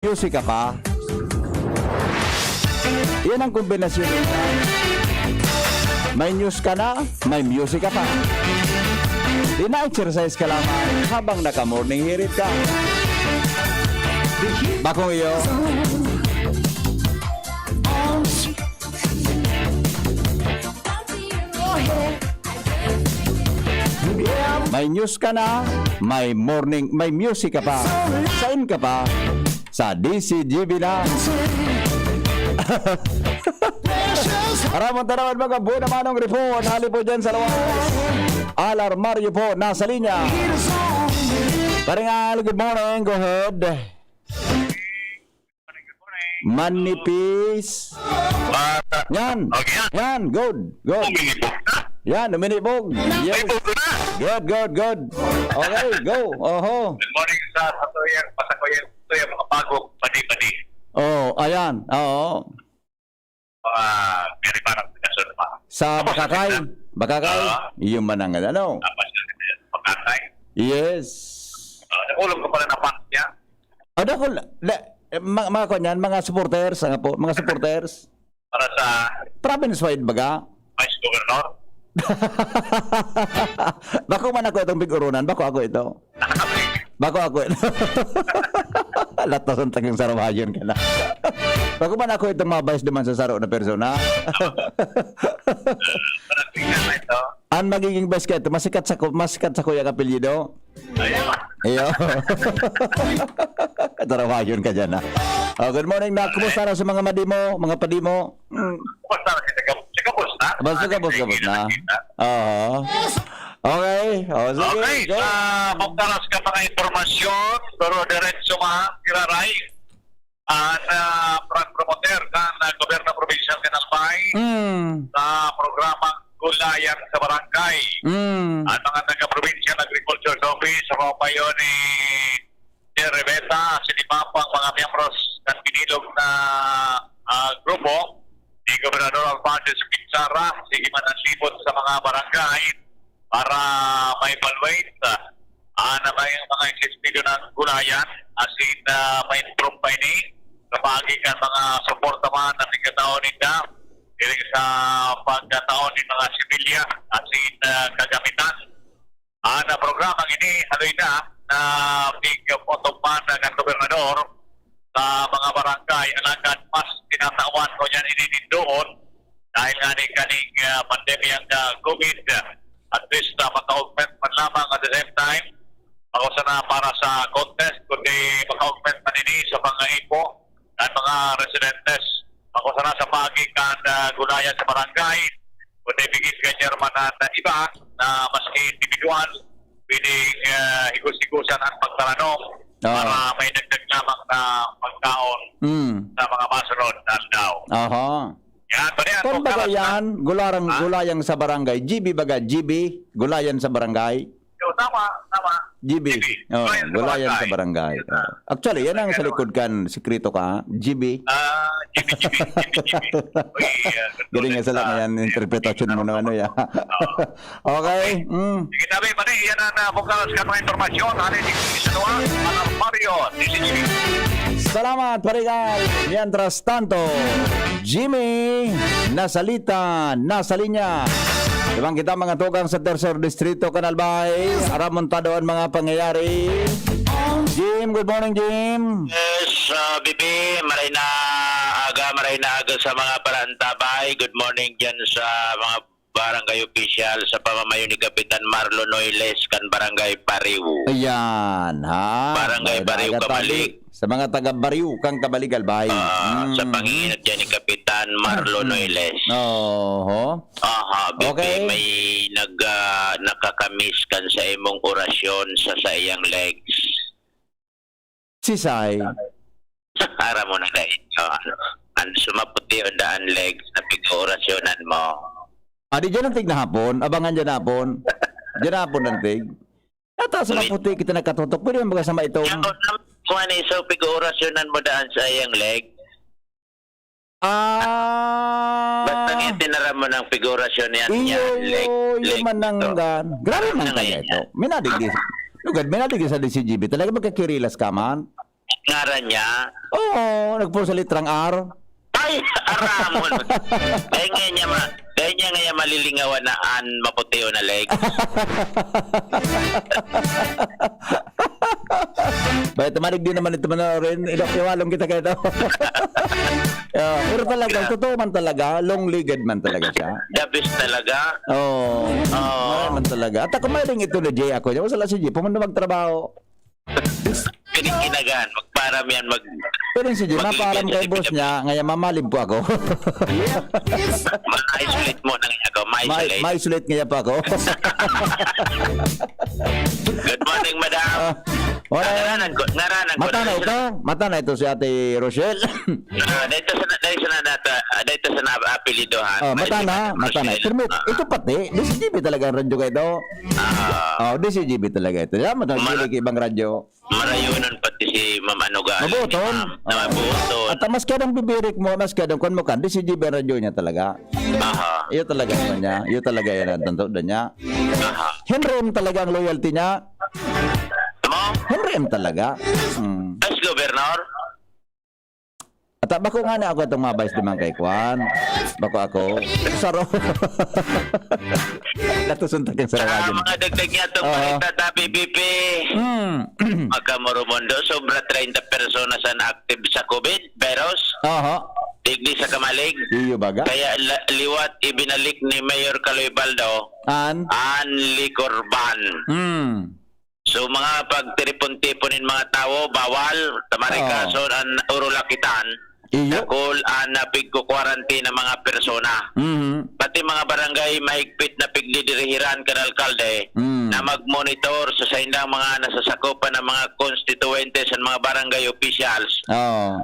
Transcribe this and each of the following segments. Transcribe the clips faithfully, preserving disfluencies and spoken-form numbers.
Music ka pa. Yan ang kombinasyon. May news ka na, may music ka pa. Di na exercise ka lamang habang naka-morning hirit ka. Bakong iyo. May news ka na, may morning, may music ka pa. Sain ka pa? Sa D C G B na. Aramon tanawan mga buo naman ang report. Hali po dyan sa luwas. Alarmario po, nasa linya. Paringal, good morning. Go ahead. Manipis. Bata. Yan. Okay, yan. Yan, good. Good. Uminibog na. Yan, uminibog. Yes. Uminibog na. Good, good, good. Okay, go. Oho. Good morning sa, sa tuyang, sa tuyang, tuyang mga bagong padi-padi. Oh, ayan. Oo. Mga kaibahan sa kasunod pa. Sa Tapos, Bakakay. Sa Bakakay. Oo. Iyon man ang ano. Tapos, Bakakay. Yes. Ah, nakulog ko pala na fans niya. Ano ko, la, eh, ma-, mga kwan yan, mga supporters, ano po, mga supporters. Para sa Province-wide baga? Vice Governor? Bako man ako itong big-urunan, bako ako ito. Bako ako ito. Latasan tagang sarawayon ka na. Bako man ako itong mga vice naman sa saro na persona. Parang tingnan na ito. Ang magiging vice ka ito, masikat sa ku-, masikat sa kuyang apelyido. Ayun. Iyo. Tarawayon ka dyan, ha? Oh, good morning, Nak. Kumusta na sa mga madi mo, mga padi mo? Mm. Kumusta na si Tagabos? Si Gabos na? Basta Gabos, Gabos na. Oo. Okay. Oh, sige, Okay, go. Sa pagtaras ka mga impormasyon, pero diretso man, kiraray. An, ah, pag-promoter kan, ah, Gobyerno Probinsyal kan Albay Mm. sa programang Gulayan sa Barangay. Mm. An mga taga-Provincial Agriculture's Office sa pamayo ni Sir Rebeta, si Limapang, mga miyembros kan binilog na, ah, grupo ni Gobernador Alfonso Subinsara, sige man an libot sa mga barangay para ma-evaluate, ah, ah, na may mga eksistidyo ng gulayan, asin, ah, ma-improve pa ini sa paagi kan mga suporta man na tigkataon ninda, diri sa pagkataon nin mga similya, asin, ah, kagamitan. An, ah, programang ini, haloy na, na pigpotog man kan gobernador sa mga barangay, alagad mas tinatawan ko niyan ini nindoon dahil nga ni kaning, ah, pandemyang, ah, COVID, at least, ah, maka-augment man lamang at the same time, bako sana para sa contest, kundi maka-augment man ini sa mga ipo kan mga residentes. Bako sana sa paagi kan, ah, gulayan sa barangay, kundi bigis kan chairman na, na iba na mas individual, pwedeng, ah, higos-higosan ang pagtaranom Oo. para may dagdag lamang na pagkaon Mm. sa mga masunod na aldaw. Aha. Yan, pare, ang Kung baga pagkalas na yan, gularang, Ha? gulayang sa barangay. G B baga, G B, gulayan sa barangay. Yo, tama, tama. G B. G B. Oh, Gulayan sa gulayan sa barangay. barangay. Yan na. Oh. Actually, yan ang sa Gulayan likod kan, sikreto ka, ha? G B. Ah, G B, G B, G B, G B. Uy, ah, Galing nga sa lang yan, interpretasyon mo na ano, ya. Oo. Okay. Mm. Sige, sabi, pare, yan ang, ah, bukas ka mga impormasyon. Ano yung sa Noah? Ang Mario, D C G B. Salamat, Parigal. Mientras tanto, Jimmy, nasalita, nasa linya. Ibang kita mga tugang sa Tercer Distrito, Kanalbay. Aram montado ang mga pangyayari. Jim, good morning, Jim. Yes, ah, Bibi, maray na aga, maray na aga sa mga parantabay. Good morning dyan sa mga barangay official sa pamamayo ni Kapitan Marlon Noiles kan Barangay Pariw. Ayan, ha? Barangay May Pariw, dagat Kabalik. Pali. Sa mga taga Bariw, kang Kabalik, Albay. Ah, Mm. sa pangingat dyan ni Kapitan Marlon Mm. Noiles. Oho. Aha, Bibi, Okay. may nag, ah, nakakamiss kan sa imong orasyon sa saiyang legs. Sisay. Aram mo na dahil, no, ano, ang sumaputi ang daan legs na pig-oorasyonan mo. Ah, di dyan ang tig na hapon. Abangan dyan hapon. Dyan hapon ang tig. Yata sa May maputi kita nakatutok. Pwede mo baga sa maitong Yan, kung ano, kung ano yung so pig-oorasyonan mo daan sa iyang leg. Ah. Basta nga tinaram mo ng figurasyon niyan, Iyo, niyan, leg, iyo, iyo, leg, mananggan. ito. Grabe man Ano kaya ngayon ito. yan? May nadigdi. Lugad, may nadigdi sa D C G B. Talaga magkakirilas ka man? Ngaran niya? Oo, nagpuro sa litrang R. Ay, aramon. Dahil nga niya ma-, dahil niya nga niya malilingawan na an maputi o na leg. Bay, tumarig din naman ito, manorin. Ilok, iwalong kita kayo to. Ah, pero talaga, Gra- totoo man talaga, long-legged man talaga siya. The best talaga. Oo. Oo. Maray man talaga. At ako, mahiling ito ni Jay ako. Wala si Jay, pumunta magtrabaho. Kinikinagan, magparam yan, mag-, Pero si Jay, mag-, maparam kay boss niya, ngayon mamalib po ako. Ma-isolate mo na nga ako, ma-isolate. Ma-, ma-isolate ngayon pa ako. Good morning, madam. Ah, wala. Ah, ngaranan ko, ngaranan ko Mata na na ito? Mata na ito si Ate Rochelle? Ah, dito sa, dito sa na, dito, ah, dito sa na, apelyidohan. Oh, mata na, mata na. Pero may, ito pati, D C G B talaga ang radyo kayo ito. Ah. Oh, D C G B talaga ito. Yan, mata na, ibang radyo. Marayonon pati si Ma'am Anuga. Mabuton. Ma'am, na mabuton. At mas kadang bibirik mo, mas kadang kwan mo kan, D C G B ang radyo niya talaga. Aha. Iyo talaga naman niya. Iyo talaga yan ang tanto niya. Aha. Henry M talaga ang loyalty niya. Ano? Henry M talaga. Hmm. As governor? At bako nga na ako itong mabais naman kay Kwan. Bako ako. Saro. Natusuntak yung Sa sarawayan. Mga dagdag niya itong Oo. Balita ta, B B P. Hmm. Makamoromondo, sobra treinta personas ang active sa COVID virus. Aha. Digdi sa Kamalig. Iyo baga? Kaya la-, liwat ibinalik ni Mayor Kaloy Baldo An? An liquor ban. Hmm. So, mga pagtiripon-tipon nin mga tawo, bawal. Tamarikason Oo. an urulakitan. Iyo. Dakul an napigkukwarantine na mga persona. Mhm. Pati mga barangay, mahigpit na pigdidirihiran kan alkalde Mm. na magmonitor sa saindang mga nasasakupan ng mga konstituwente sa mga barangay officials. Oo.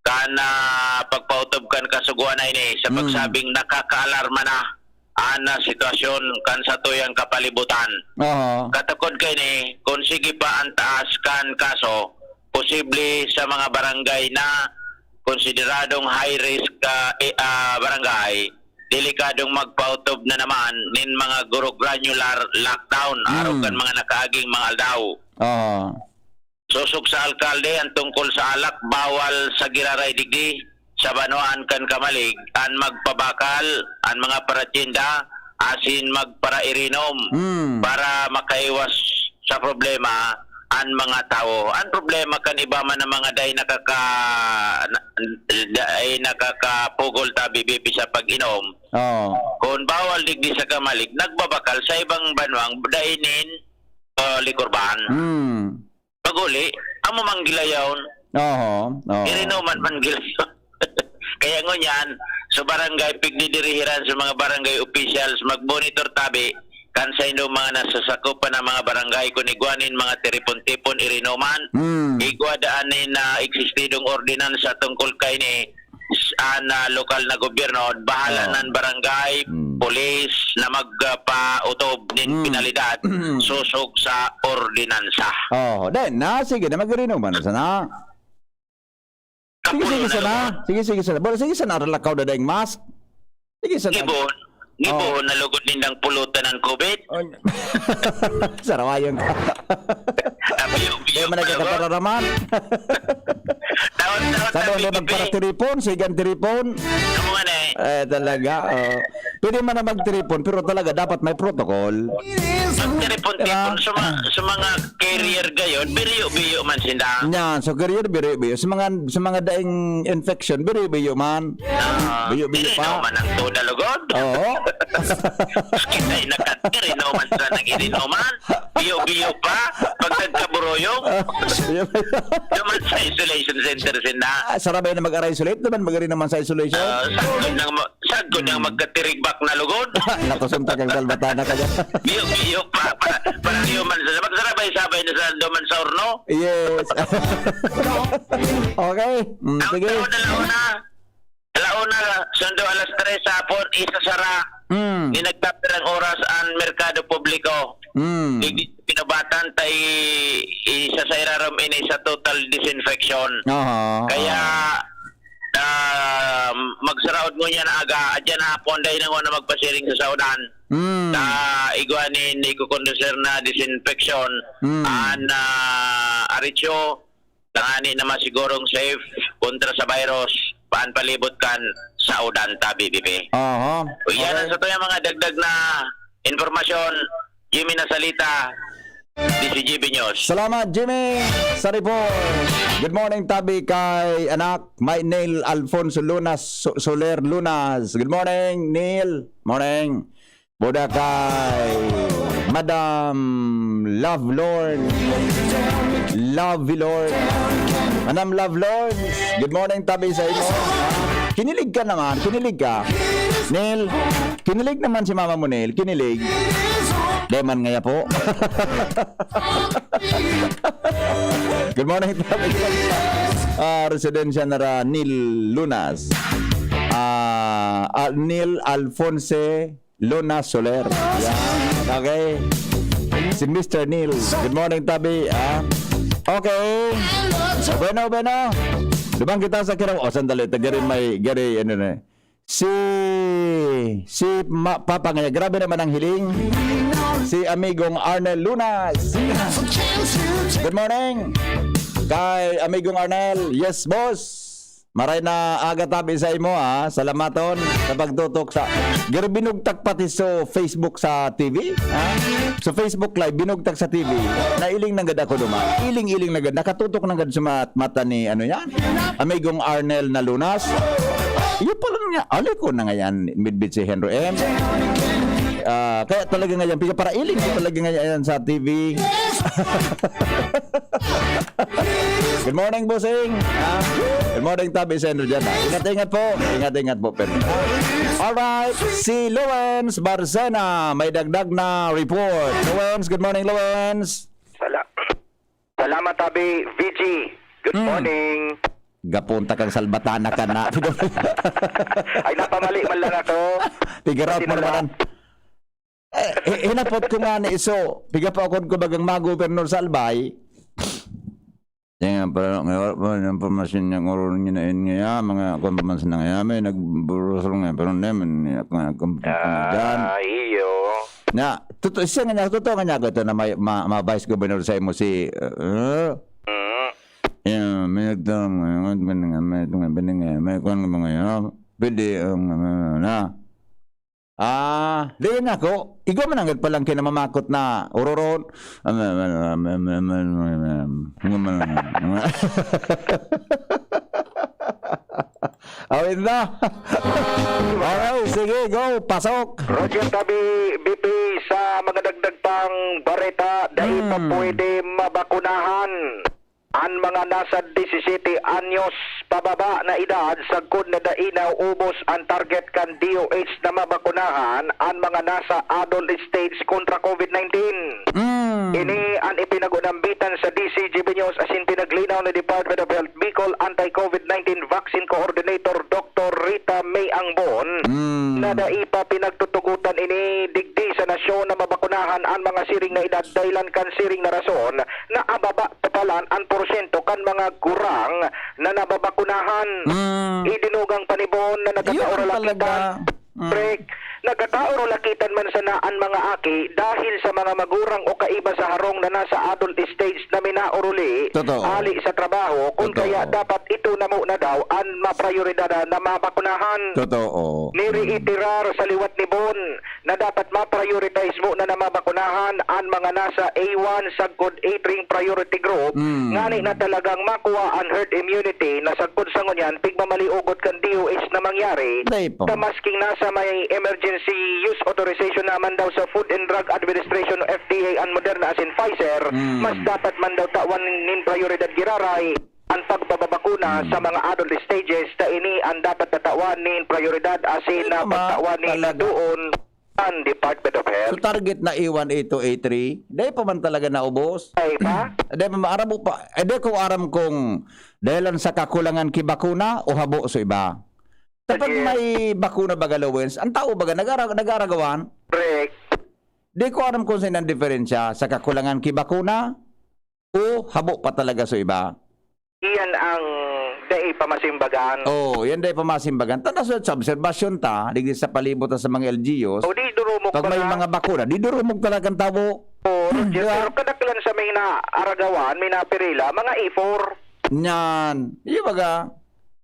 Kan, ah, pagpautob kan kasugoan na ini sa Mm. pagsabing nakakaalarma na an, ah, sitwasyon kan satuyang kapalibutan. Oho. Katakod kaini, kun sige pa an taas kan kaso, posible sa mga barangay na konsideradong high risk, ah, eh, ah, barangay, delikadong magpaotob na naman nin mga guro-, granular lockdown, arog Mm. kan mga nakaaging mga aldaw. Oo. Sosog sa alkalde, an tungkol sa alak, bawal sa giraray digdi sa banwaan kan Kamalig an magpabakal, an mga paratyenda, asin magparairinom Hmm. para makaiwas sa problema an mga tawo. An problema kan iba man na mga dai nakaka-, na-, dai nakakapugol ta, B B P, sa pag-inom. Oo. Kun bawal digdi sa Kamalig, nagbabakal sa ibang banwang dai nin, ah, likurbahan. Hmm. Pag-uli, amo mang gilayon. Oho, oo. Irinoman man gilayon. Kaya ngunyan, sa barangay, pigdidirihiran sa mga barangay officials, mag-monitor tabi, kan saindong mga nasasakupan na mga barangay, kun igwa nin mga tiripon-tipon, irinoman, Hmm. igwa daan nin, ah, eksistidong ordinansa tungkol kaini, s-, an, ah, lokal na gobyerno, bahala Oo. nan barangay, Hmm. pulis na mag, ah, pautob nin Hmm. penalidad, sosog sa ordinansa. Oo, then, na, sige na, mag-irinoman na sana. Sige, sige sana. Sige, sige sana. Pero sige sana, lakaw na daing mask. Sige sana. Gibohon. Gibohon na lugod nindang pulutan ang COVID. Oh. Sarawayon ka. Abiyo-biyo Kaya man pa, nagkakatara lugod. naman. Taon-taon Sa doon na na bibigay. magparatiripon, sigan tiripon. Amo nga na eh. Eh, talaga, oh. Pwede man na magtiripon, pero talaga dapat may protocol. Ang tiripon-tipon Diba? sa mga, sa mga carrier gayon, biriyo-biyo man sinda. Yan, so carrier, biriyo-biyo. Sa mga, sa mga daing infection, biriyo-biyo man. Ah, Biyo-biyo pa. irinoman ang tuda, lugod. Oo. Kita'y nakatirinoman sa nag-irinoman. Biyo-biyo pa. Pag nagkaburoyong, Biyo-biyo. naman sa isolation center sinda. Ah, sarabay na mag-isolate naman, mag-irinoman sa isolation. Ah, sagkod ng ma-, sagkod ng Hmm. magkatirigbak na lugod. Nakasuntak ang salbatana ka dyan. Biyo-biyo pa, pa, para di man sa, magsarabay-sabay na sa duman sa horno. Yes. Okay. Mm, Ang sige. Tao na launa, launa, sundo alas tres sa hapon, isasara. Mm. Di nagkapirang oras ang merkado publiko. Mm. Di, di pinabatan ta i-, isa sa irarom ini sa total disinfection. Aha, Kaya, aha. ah, magsaraod ngunyan na aga, adyan hapon, dahil na nga na magpasiring sa saudan. Mm. Ta igwa nin ikukondusir na disinfection, Mm. an, ah, aritso, Tangani naman sigurong safe kontra sa virus, paan palibot kan saodan tabi, bibi. Aha. O, yan ang Okay. sa tuyang mga dagdag na impormasyon, Jimmy Nasalita, D C G B News. Salamat, Jimmy, sa report. Good morning, tabi kay anak, may Neil Alfonso Lunas, Su-, Soler Lunas. Good morning, Neil. Morning. Buda kay Madam Love Lord. Love Lord. Madam Love Lord, good morning, tabi sa imo. Kinilig ka naman, kinilig ka. Neil, kinilig naman si mama mo, Neil. Kinilig. Deman ngaya po. Good morning, tabi. Ah, residensya na ra, Neil Lunas. Ah, ah, Neil Alfonse Luna Soler. Yan. Okay. Si Mister Neil. Good morning, tabi. Ah. Okay. Bueno, bueno. Dumang kita sa kinaw-, oh, sandali. Ta-, gari may, gari, ano na. Si, si Ma-, Papa ngayon. Grabe naman ang hiling. Si Amigong Arnel Lunas. Good morning. Kay Amigong Arnel. Yes, boss. Maray na aga tabi sa imo, ha. Salamaton sa pagtutok sa, garo binugtak pati sa Facebook, sa T V, ha? Sa Facebook Live, binugtak sa T V. Nailing nanggad ako duman. Iling-iling nanggad. Nakatutok nanggad sa mat-, mata ni, ano yan? Amigong Arnel na Lunas. Iyo pala nga. Alay ko na ngayon, midbit si Henry M. Ah, kaya talaga ngayon, piga para iling ko talaga ngayon sa T V. Good morning, bossing. Ah, good morning, tabi sa inyo dyan, ah. Ingat-ingat po. Ingat-ingat po, pero. Alright, si Lawrence Barcena may dagdag na report. Lawrence, good morning, Lawrence. Sala-, salamat, tabi, V G. Good Hmm. morning. Gapunta kang salbatana ka na. Ay, napamali man lang ako. Figure out Kasi mo nala- naman. Eh, hi-, hinapot ko nga ni iso, piga pa ako ko bagang magobernador sa Albay. Yan nga, pero nga, wala pa yung impormasyon niya, ngoro niya na yun nga, mga kwan pa man sila nga, may nagburusol nga, pero hindi man, nga, kwan pa man dyan. Ah, iyo. Na, totoo, siya nga niya, totoo nga niya, ito na may, ma-, ma-vice governor sa imo si, uh, Mm. Yan, may nagtawag nga, may, may, may, may, may, kwan nga mga yun, pwede, um, ano, na. Ah, di nga ako. Igwa man ang palangkin na mamakot na ururon. Awin na. Okay, sige, go. Pasok. Roger Tabi, B P, sa mga dagdag pang bareta, dai pa Hmm. pwede mabakunahan. An mga nasa disisete anyos pababa na edad, sagkod na dai naubos an target kan D O H na mabakunahan an mga nasa adult stage kontra COVID nineteen. Mm. Ini an ipinag-unambitan sa D C G B News asin pinaglinaw ni Department of Health Bicol Anti-COVID nineteen Vaccine Coordinator Doctor Rita May Angbon Mm. na dai pa pinagtutugotan ini digdi sa nasyon na mabakunahan an mga siring na edad dahilan kan siring na rason na ababa pa palan an porsyento kan mga gurang na nababakunahan. Mm. Idinugang pa ni Bon na Iyo nagkakauralakitan. talaga. Mm. Break. Nagkakauralakitan man sana an mga aki dahil sa mga magurang o kaiba sa harong na nasa adult stage na minaoruli Totoo. ali sa trabaho, kun Totoo. kaya dapat ito na muna daw an maprioridad na mabakunahan. Totoo. Nireiterar sa liwat ni Bon na dapat ma-prioritize muna na mabakunahan an mga nasa A one sagkod A three priority group, Mm. ngani na talagang makuha an herd immunity na sagkod sa ngunyan pigmamaliugot kan D O H na mangyari. Dai pa. Sa masking nasa may emergency use authorization naman daw sa Food and Drug Administration o F D A an Moderna asin Pfizer, Mm. mas dapat man daw tawan nin prioridad giraray an pagbababakuna Hmm. sa mga adult stages, ta ini an dapat tatawan nin prioridad asin Ay, na mama, pagtawan nin talaga. doon ang Department of Health. So, target na A one, A two, A three, dai pa man talaga naubos. Ay pa? Dai pa ma-, aram mo pa, eh, dai ko aram kung dahilan sa kakulangan ki bakuna o habo sa iba. Kapag Sige. may bakuna baga, Lawrence, ang tao baga nagara-, nagaragawan. Correct. Di ko aram kung saan ang diferensya sa kakulangan ki bakuna o habo pa talaga sa iba. Iyan ang dai pa masimbagan. Oo, yan dai pa masimbagan. Tanda sa, sa obserbasyon ta, digdi sa palibot ta sa mga L G Us, O, di durumog pag may baga. mga bakuna, di durumog talaga ang tabo. Oo, Roger, Di ba? pero kadaklan sa may naaragawan, may napirila, mga A four. Nyan. Iyo baga.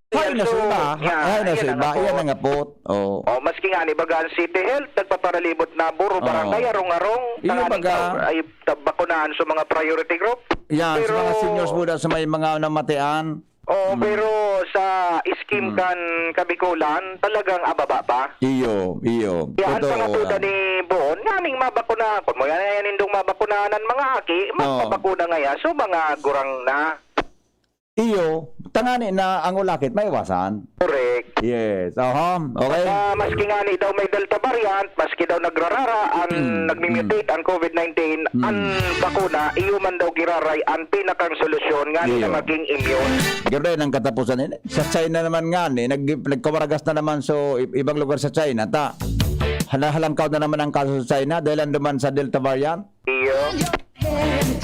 Hay na sa iba. Hay na sa iba. Iyan ang apot. Oh. Oh, maski nga ni baga ang City Health, nagpaparalibot na buro, barangay, arong-arong, iyo baga, ay bakunahan sa mga priority group. Yan, sa mga seniors po sa may mga namatian. Oo, pero sa scheme kan Kabikulan, talagang ababa pa. Iyo, iyo. Kaya ang pangatuda ni Bon, nganing mabakuna, kung mo yan, yan indong mabakunahan ang mga aki, magpabakuna ngaya, so mga gurang na. Iyo, tangani na ang ulakit, maiwasan. Correct. Yes, aha, okay. At, ah, maski nga ni daw may Delta variant, maski daw nagrarara, ang nagmi-mutate ang COVID nineteen, ang bakuna, iyo man daw giraray ang pinakang solusyon nga na maging immune. Ganda ang katapusan. Eh, sa China naman nga, eh, nag-, nagkawaragas na naman, so, i-, ibang lugar sa China, ta, hala-, halangkaw na naman ang kaso sa China dahil anduman sa Delta variant. Iyo.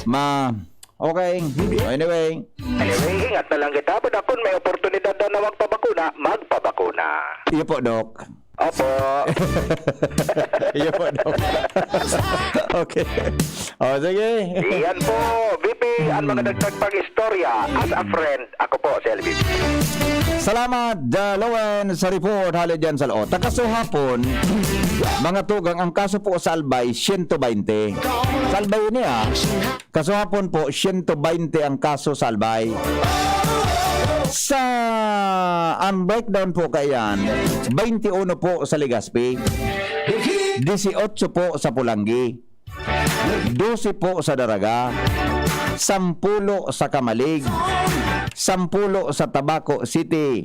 Ma, okay. Anyway. Anyway, ingat na lang kita. Basta kung may oportunidad na magpabakuna, magpabakuna. Iyo po, Doc. Opo. Iyo po, Doc. Okay. O, sige. Iyan po, V P, ang mga dagdag pang istorya. As a friend, ako po, si L B P. Salamat, uh, Lowen, sa report. Hali dyan sa loob. Takasuhapon, mga tugang, ang kaso po sa Albay, siyento baynte. Sa Albay ini, ah. Kasuhapon po, siyento baynte ang kaso sa Albay. Sa, ang breakdown po kaiyan, baynte uno po sa Legazpi, disiotso po sa Polangui, dose po sa Daraga, sampulo sa Camalig, sampulo sa Tabaco City,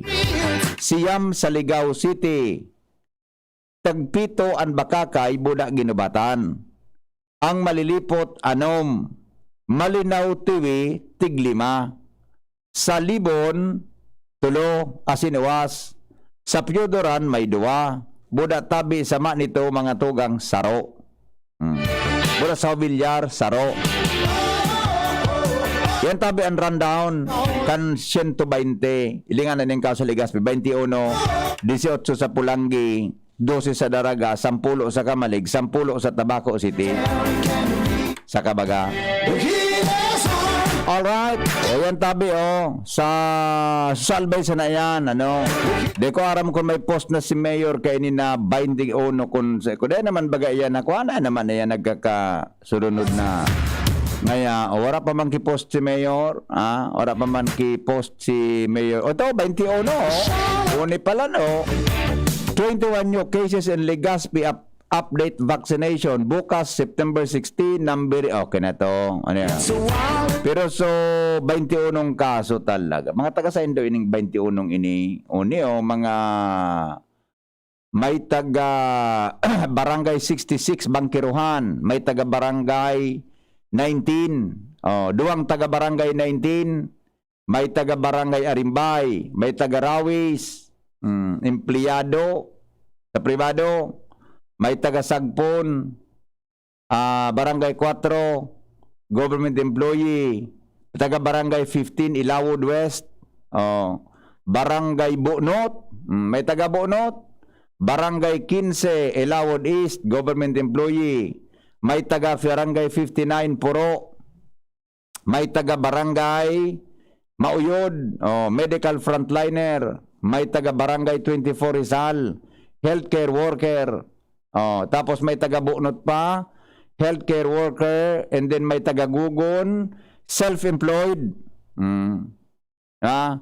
siyam sa Ligao City, tagpito an Bacacay, Buda, Guinobatan. Ang Malilipot, anom. Malinao, Tiwi, tiglima. Sa Libon, tulo, asin Uwas. Sa Piodoran, may duwa. Buda tabi, sama nito, mga tugang, saro. Hmm. Buda sa Villar, saro. Yan tabi ang rundown kan siyento baynte. Ilingan na ning kaso Legazpi, baynte uno, disiotso sa Polangui, dose sa Daraga, sampulo sa Camalig, sampulo sa Tabaco City. Sa Cabaga. Alright. O, yan tabi, o. Sa, sa Albay sana yan, ano. Di ko aram kung may post na si Mayor kaini na baynte uno kun sa, kun di naman baga yan, nakuha na naman na yan, nagkakasurunod na. Ngaya, o, wala pa man ki-post si Mayor, ah, wala pa man ki-post si Mayor. O, ito, baynte uno, o. Uni pala, no? Twenty-one new cases in Legazpi, up-, update vaccination. Bukas, September sixteen, number, okay na to. Ano yan? Pero so, baynte unong kaso talaga. Mga taga saindo ining baynte unong ini. Uni, o, mga may taga Barangay sixty-six, Bangkiruhan. May taga Barangay nineteen. O, duwang taga Barangay nineteen. May taga Barangay Arimbay, may taga Rawis, mm, empleyado sa pribado, may taga Sagpon, ah, Barangay Cuatro, government employee, taga Barangay fifteen, Ilawod West, oh, Barangay Bunot, mm, may taga Bunot, Barangay quince, Ilawod East, government employee, may taga Barangay fifty-nine, Puro, may taga Barangay Mauyod, oh, medical frontliner, may taga Barangay twenty-four Rizal, healthcare worker, oh, tapos may taga Bunot pa, healthcare worker, and then may taga Gugon, self-employed. Mm. Ha?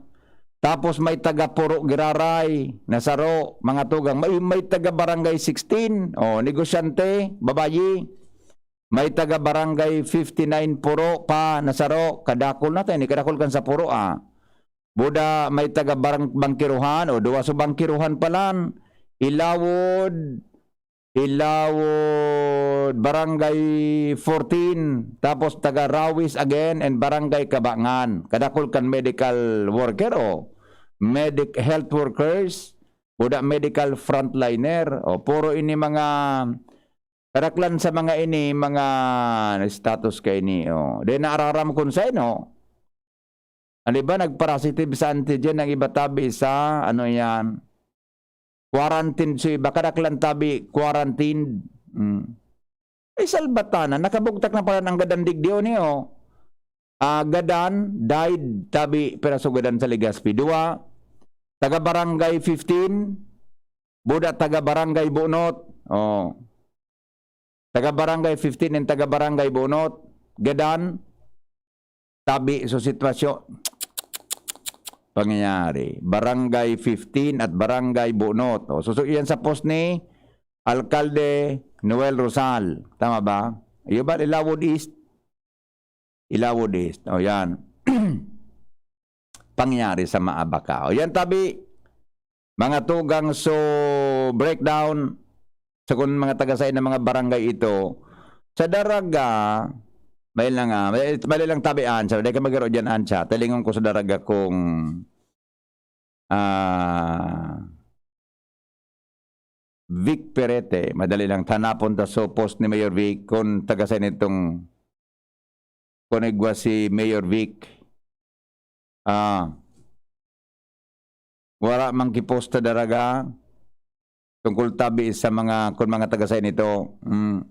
Tapos may taga Puro Giraray, Nasaro, mga tugang. May, may taga Barangay sixteen, oh, negosyante, babayi. May taga Barangay fifty-nine Puro pa, Nasaro, kadakol na tayo, ni kadakol kan sa Puro, ah. Buda, may taga Barang-, Bangkiruhan, o duwa sa Bangkiruhan palan. Ilawod, Ilawod, Barangay fourteen, tapos taga Rawis again, and Barangay Kabangan. Kadakol kan medical worker, o medic-, health workers, buda medical frontliner, o puro ini mga Kadaklan sa mga ini, mga status kaini, oh. Di naararam kun sa ino. Ang iba nagpa-positive sa antigen, ang iba tabi sa, ano yan, quarantine. So, iba kadaklan tabi, quarantine. Mm. Ay, salbatanan, nakabugtak na pala ang gadang digdi, oh, niyo. Ah, gadan, died, tabi, piraso gadan sa Legazpi. Dua, taga Barangay fifteen, buda taga Barangay Bunot. Oh. Taga Barangay fifteen and taga Barangay Bunot, gadan, tabi. So, sitwasyon, pangyayari, Barangay fifteen at Barangay Bunot. O, so, so, yan sa post ni Alkalde Noel Rosal. Tama ba? Iyo ba, Ilawod East? Ilawod East. O, yan. Pangyayari sa Maabaca. O, yan, tabi. Mga tugang, so, breakdown. So, kung mga taga-sain ng mga barangay ito, sa Daraga, may lang, ah, may, may lang tabi, Ansa. Dahil ka magaro dyan, Ansa. Talingon ko sa Daraga kung, ah, Vic Perete. Madali lang. Tanapon ta sa post ni Mayor Vic kung taga-sain itong, kung igwa si Mayor Vic. Ah, wala mang kiposta, Daraga, tungkol tabi sa mga, kun mga taga-sain ito. Mm.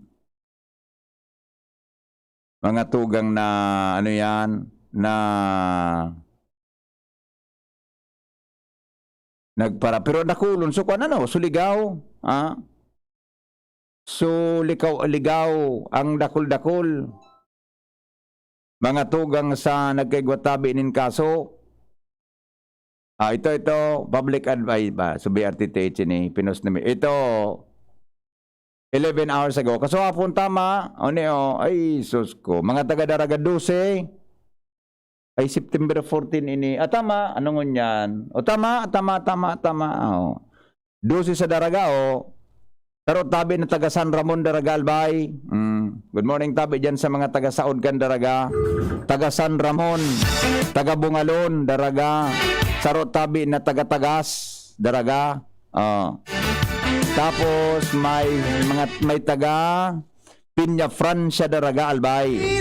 Mga tugang na, ano yan, na nagpara-, pero dakulon, so, kwan, ano, Surigao, ah? So, likaw, Surigao, ang dakul-dakul. Mga tugang sa nagkaigwa tabi nin kaso. Ah, ito, ito, public advice ba? So, B R T T H ini, pinost na mi-, ito, eleven hours ago. Kaso hapon, tama. O, ni, o. Ay, sus ko. Mga taga Daraga, dose. Ay, September fourteen ini. Ah, tama. Ano ngunyan? O, tama, tama, tama, tama. O. Dose sa Daraga, o. Saro tabi na taga San Ramon, Daraga, Albay. Mm. Good morning, tabi dyan sa mga taga Saod kan Daraga. Taga San Ramon, taga Bungalon, Daraga. Saro tabi na taga Tagas, Daraga. O. Tapos may mga, may taga Peña Francia, Daraga, Albay.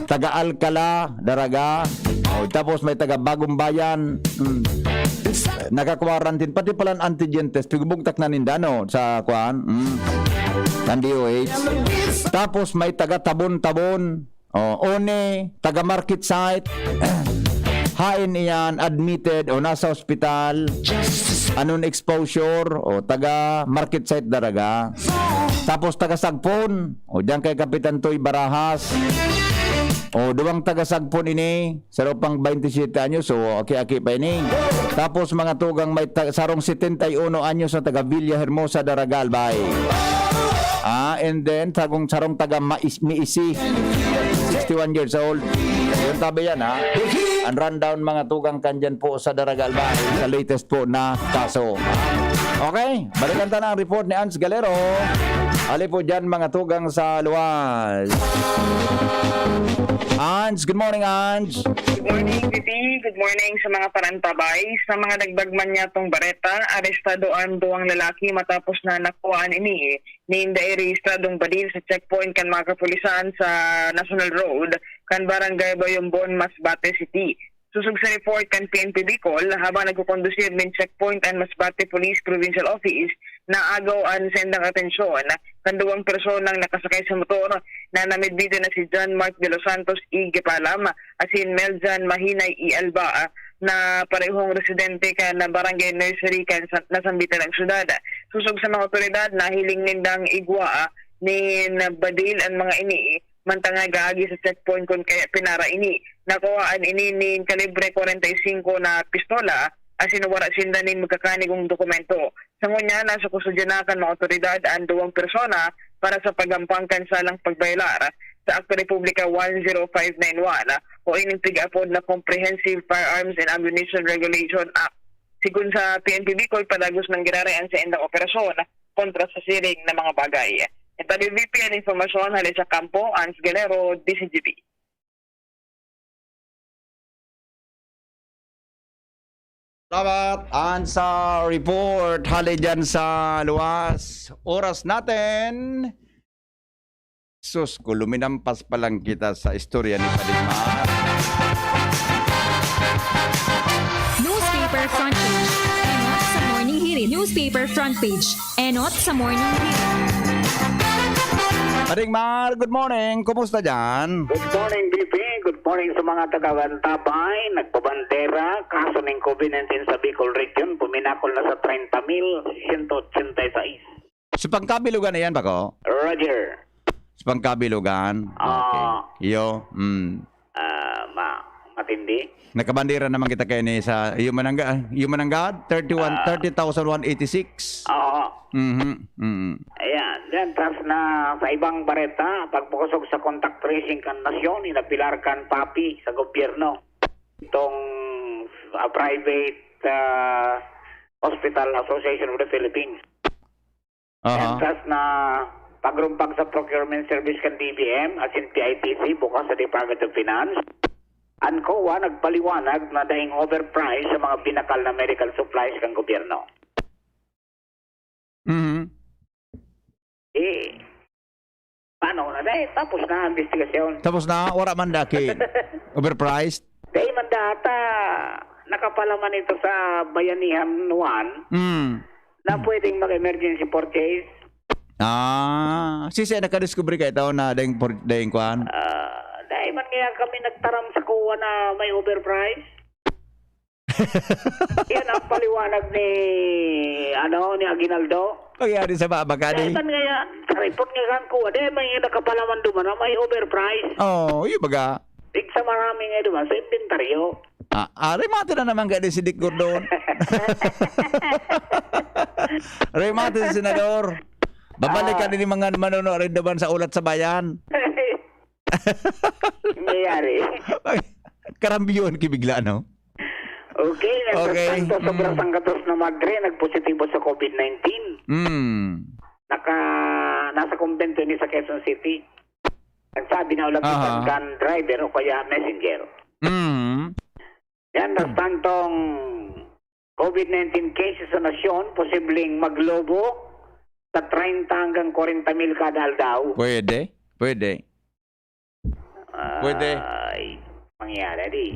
Taga Alcala, Daraga. O, tapos may taga Bagong Bayan. Mm. Naka-quarantine. Pati pala ang antigen test. Pigubugtak na ninda, no? Sa, kwan? Mm. Ang D O H. Tapos may taga Tabon-Tabon. O, One, taga Market Site. Hain iyan, admitted o nasa ospital. Anon exposure, o taga Market Site, Daraga. Tapos taga Sagpon, o diyan kay Kapitan Toy Barajas. O, duwang taga Sagpon ini, saro pang twenty-seven anyos, so aki-aki pa ini. Tapos mga tugang may ta-, sarong setenta y uno anyos na taga Villa Hermosa, Daraga, Albay. Ah, and then, sagong sarong taga Mais-, Miisi, sixty-one years old. Yun, tabi yan, ha? Ang rundown, mga tugang, kan dyan po sa Daraga, Albay, sa latest po na kaso. Okay, balikan ta na ang report ni Ans Galero. Ali po dyan, mga tugang sa luwas. Ans, good morning, Ans. Good morning, Titi. Good morning sa mga parantabay. Sa mga dagdag man niya tong bareta, arestado ang duwang lalaki matapos na nakuhaan ini nin dai rehistradong badil sa checkpoint kan mga kapulisan sa National Road, kan Barangay Bayombon, Masbate City. Sosog sa report kan P N P Bicol, habang nagkukondusir nin checkpoint an Masbate Police Provincial Office, naagaw an saindang atensyon kan duwang personang nakasakay sa motor na namidbido na si John Mark de los Santos y Gepalam asin Meljan Mahinay y Alba, na parehong residente kan Barangay Nursery kan Sa-, Nasambitan ng Syudad. Sosog sa mga otoridad, nahiling nindang igwa nin badil an mga ini, mantang nag-aagi sa checkpoint kun kaya pinara ini. Nakuhaan ini nin kalibre kwarenta y singko na pistola, asin wara sinda nin magkakanigong dokumento. Sa ngunyan, nasa kustodya na kan mga otoridad an duwang persona para sa paggampang kan salang pagbayolar sa Akto Republika one zero five nine one o ining pig-apod na Comprehensive Firearms and Ammunition Regulation Act. Sigon sa P N P Bicol, padagos nang giraray an saindang operasyon kontra sa siring na mga bagay. Ito, V P, an impormasyon hale sa kampo, Ans Galero, D Z G B. Salamat. An sa report, hale dyan sa luwas. Oras natin. Sus, ko, luminampas pa lang kita sa istorya ni Pading Mar. Newspaper front page. Enot sa Morning Hirit. Newspaper front page. Enot sa Morning Hirit. Pading Mar, good morning. Kumusta dyan? Good morning, B P. Good Morning sa mga taga Bantabay, nagbabandera, kaso ning COVID nineteen sa Bicol Region, puminakol na sa treinta mil siyento ochenta y seis. Sa pangkabilugan na yan, bako? Roger. Sa pangkabilugan? Ah. Okay. Iyo, mm. Ah, ma-, matindi. Nakabandera naman kita kaini sa Human and Ga-, Human and God, thirty-one, Ah. thirty thousand one eighty-six. Oo. Mhm, mhm. Ayan. Then, tas na sa ibang bareta, pagpukosog sa contact tracing kan nasyon, inapilar kan papi sa gobyerno. Itong, ah, private, ah, Hospital Association of the Philippines. Aha. Yan, tas na pagrumpag sa procurement service kan D B M, asin P I T C, bukas sa Department of Finance. Ang COA nagpaliwanag na daing overprice sa mga binakal na medical supplies kan gobyerno. Mhm. Eh, paano na, dai? Tapos na ang investigasyon. Tapos na, wala man daki. Overpriced? Dai man data, nakapalaman ito sa Bayanihan one Mm. na pwedeng mag-emergency purchase. Ah, sisay nakadiskubre ka ito na daing por-, daing kwan? Ah, dai man kaya kami nagtaram sa COA na may overprice. Yan ang paliwanag ni, ano, ni Aguinaldo. Pagyari sa baba ka, Dai di? man kaya, sa report nga kan COA, dai man yung nakapalaman duman na may overprice. Oo, yung baga. Tig sa marami nga duman, sa inventaryo. Ah, ah, remate na naman kayo si Dick Gordon. Remate si Senador. Babalikan Ah. din yung mga manonood rin naman sa Ulat sa Bayan. Nangyayari. Ay, karambyon kibigla, no? Okay, Okay. nagtatanto sobra Mm. sanggatos na madre, nagpositibo sa COVID nineteen. Mm. Naka-, nasa kumbento ni sa Quezon City. Nagsabi na ulang Aha. isang van driver o kaya messenger. Mm. Yan, nagtantong COVID nineteen cases sa nasyon, posibleng maglobo sa treinta hanggang kwarenta mil kada aldaw. Pwede, pwede. Pwede. Ay, mangyari, di.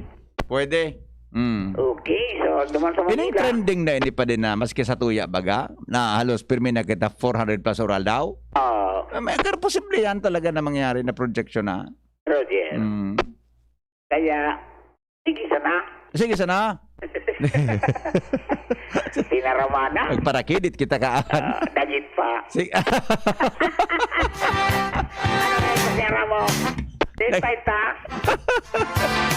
Pwede. Mm. Okay, so, duman sa Manila. Pining-trending na ini pa din na, maski sa tuya, baga, na halos pirmi na kita four hundred plus oral daw. Oo. Ah, may, pero posible yan talaga na mangyari na projection na. Roger. Mm. Kaya, sige sana. Sige sana. Tinarama na. Nagparakidit kita kaan. Ah, dagit pa. Sige. Ano na yung kasera mo? Despite ta.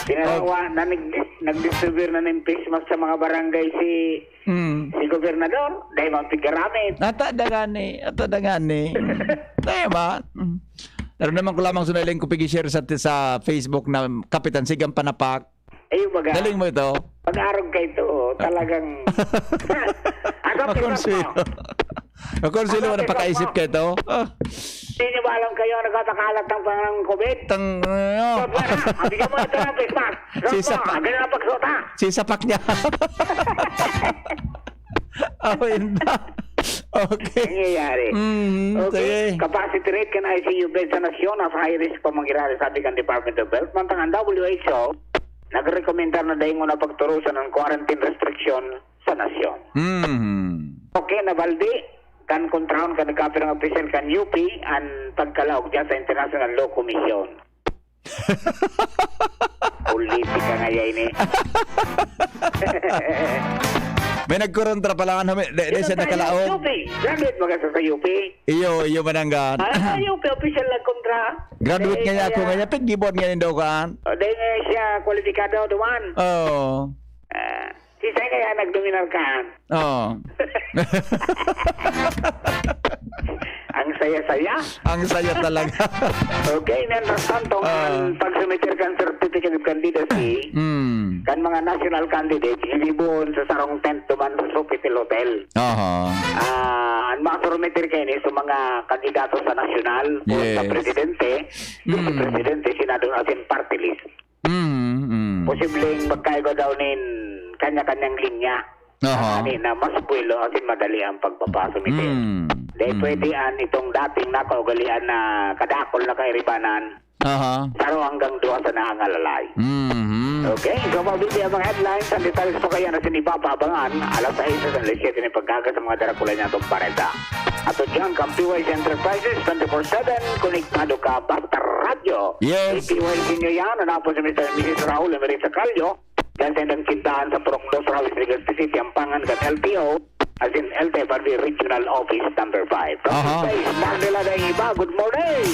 Tinarawa na nag-, nag-distribute na ng face mask sa mga barangay si, Mm. si gobernador. Dahil mga pigaramit. Ata dagani, ata dagani. Tayo ba? Mm. Pero naman ko lamang sunaling ko pigi-share sa, sa Facebook na Kapitan Sigang Panapak. Ayun, baga. Galing mo ito. Pag-arog ka ito, oh, talagang Ako, Makonsilo. pinasok. Makonsilo, Ako, napakaisip pinasok. ka ito. Ah. Hindi nyo ba alam kayo ang nagpapakalat ng pangang COVID? Tang, ano? So, pwera, sabi niya mo, ito na, face mask. Suot Si mo, Sapak. Ang ganyan ang pagsuot, ha? Si Sapak niya. Oh, yun na. Okay. Nangyayari. Mm, Okay, sige. capacity rate kan I C U bed sa nasyon, nasa high risk pa mangyayari, sabi kan Department of Health. Mantang ang W H O, nagrekomendar na daingon na pagturusan ang quarantine restriction sa nasyon. Mhm. Okay, nabaldi kan kontrahon kan nagkapirang opisyal kan U P ang pagkalaog dyan sa International Law Commission. Politika nga yan, eh. May nagkorontra pala, ano, may, di, di Ito siya tayo, nakalaog. U P. Graduate ba ka sa U P? Iyo, iyo, mananggan. Ah, sa U P, official nagkontra. Graduate Eh, nga niya ako kaya ngayon, pigibon ngayon daw kaan. O, dahil nga siya kwalipikado, duman. Oo. Ah, si Sai kaya nagdominar kaan. Oo. Ang saya-saya. Ang saya talaga. Okay, mientras tanto, Ah. ang pagsumitir kan certificate of candidacy, Hmm. kan mga national candidates, ginibohon sa sarong tent duman sa Sofitel Hotel. Aha. Ah, ang mga surumitir kayo ni sa mga kandidato sa nasyonal, o Yeah. sa presidente, Hmm. vice presidente, senador, asin party list. Mm, mm. Posibleng magkaiba daw nin kanya-kanyang linya. Aha. Ani na mas buwelo asin madali ang pagpapasumitir. Mm, Dahil mm. pwede an itong dating nakaugalian na kadakol na kairibanan, Aha. saro hanggang duwa sa naangalalay. Mhm. Okay, so mabibi ang mga headlines, ang detalye sa pagkaya na sinipapaabangan, alas sais sa alas siyete na pagkaga sa mga darakula niya itong pareta. Ato dyan, kan P Y C Enterprises, twenty-four seven, konektado ka, basta radyo. Yes. P Y C nyo yan, ano po si Mister and Missus Raul Emerita Callo, dyan sa ilang tindahan sa Purok Dos, Raul, Legazpi City, Ampangan, kan L T O, as in L T F R B Regional Office Number five. From Aha. Space, Marcela Daiba, good morning!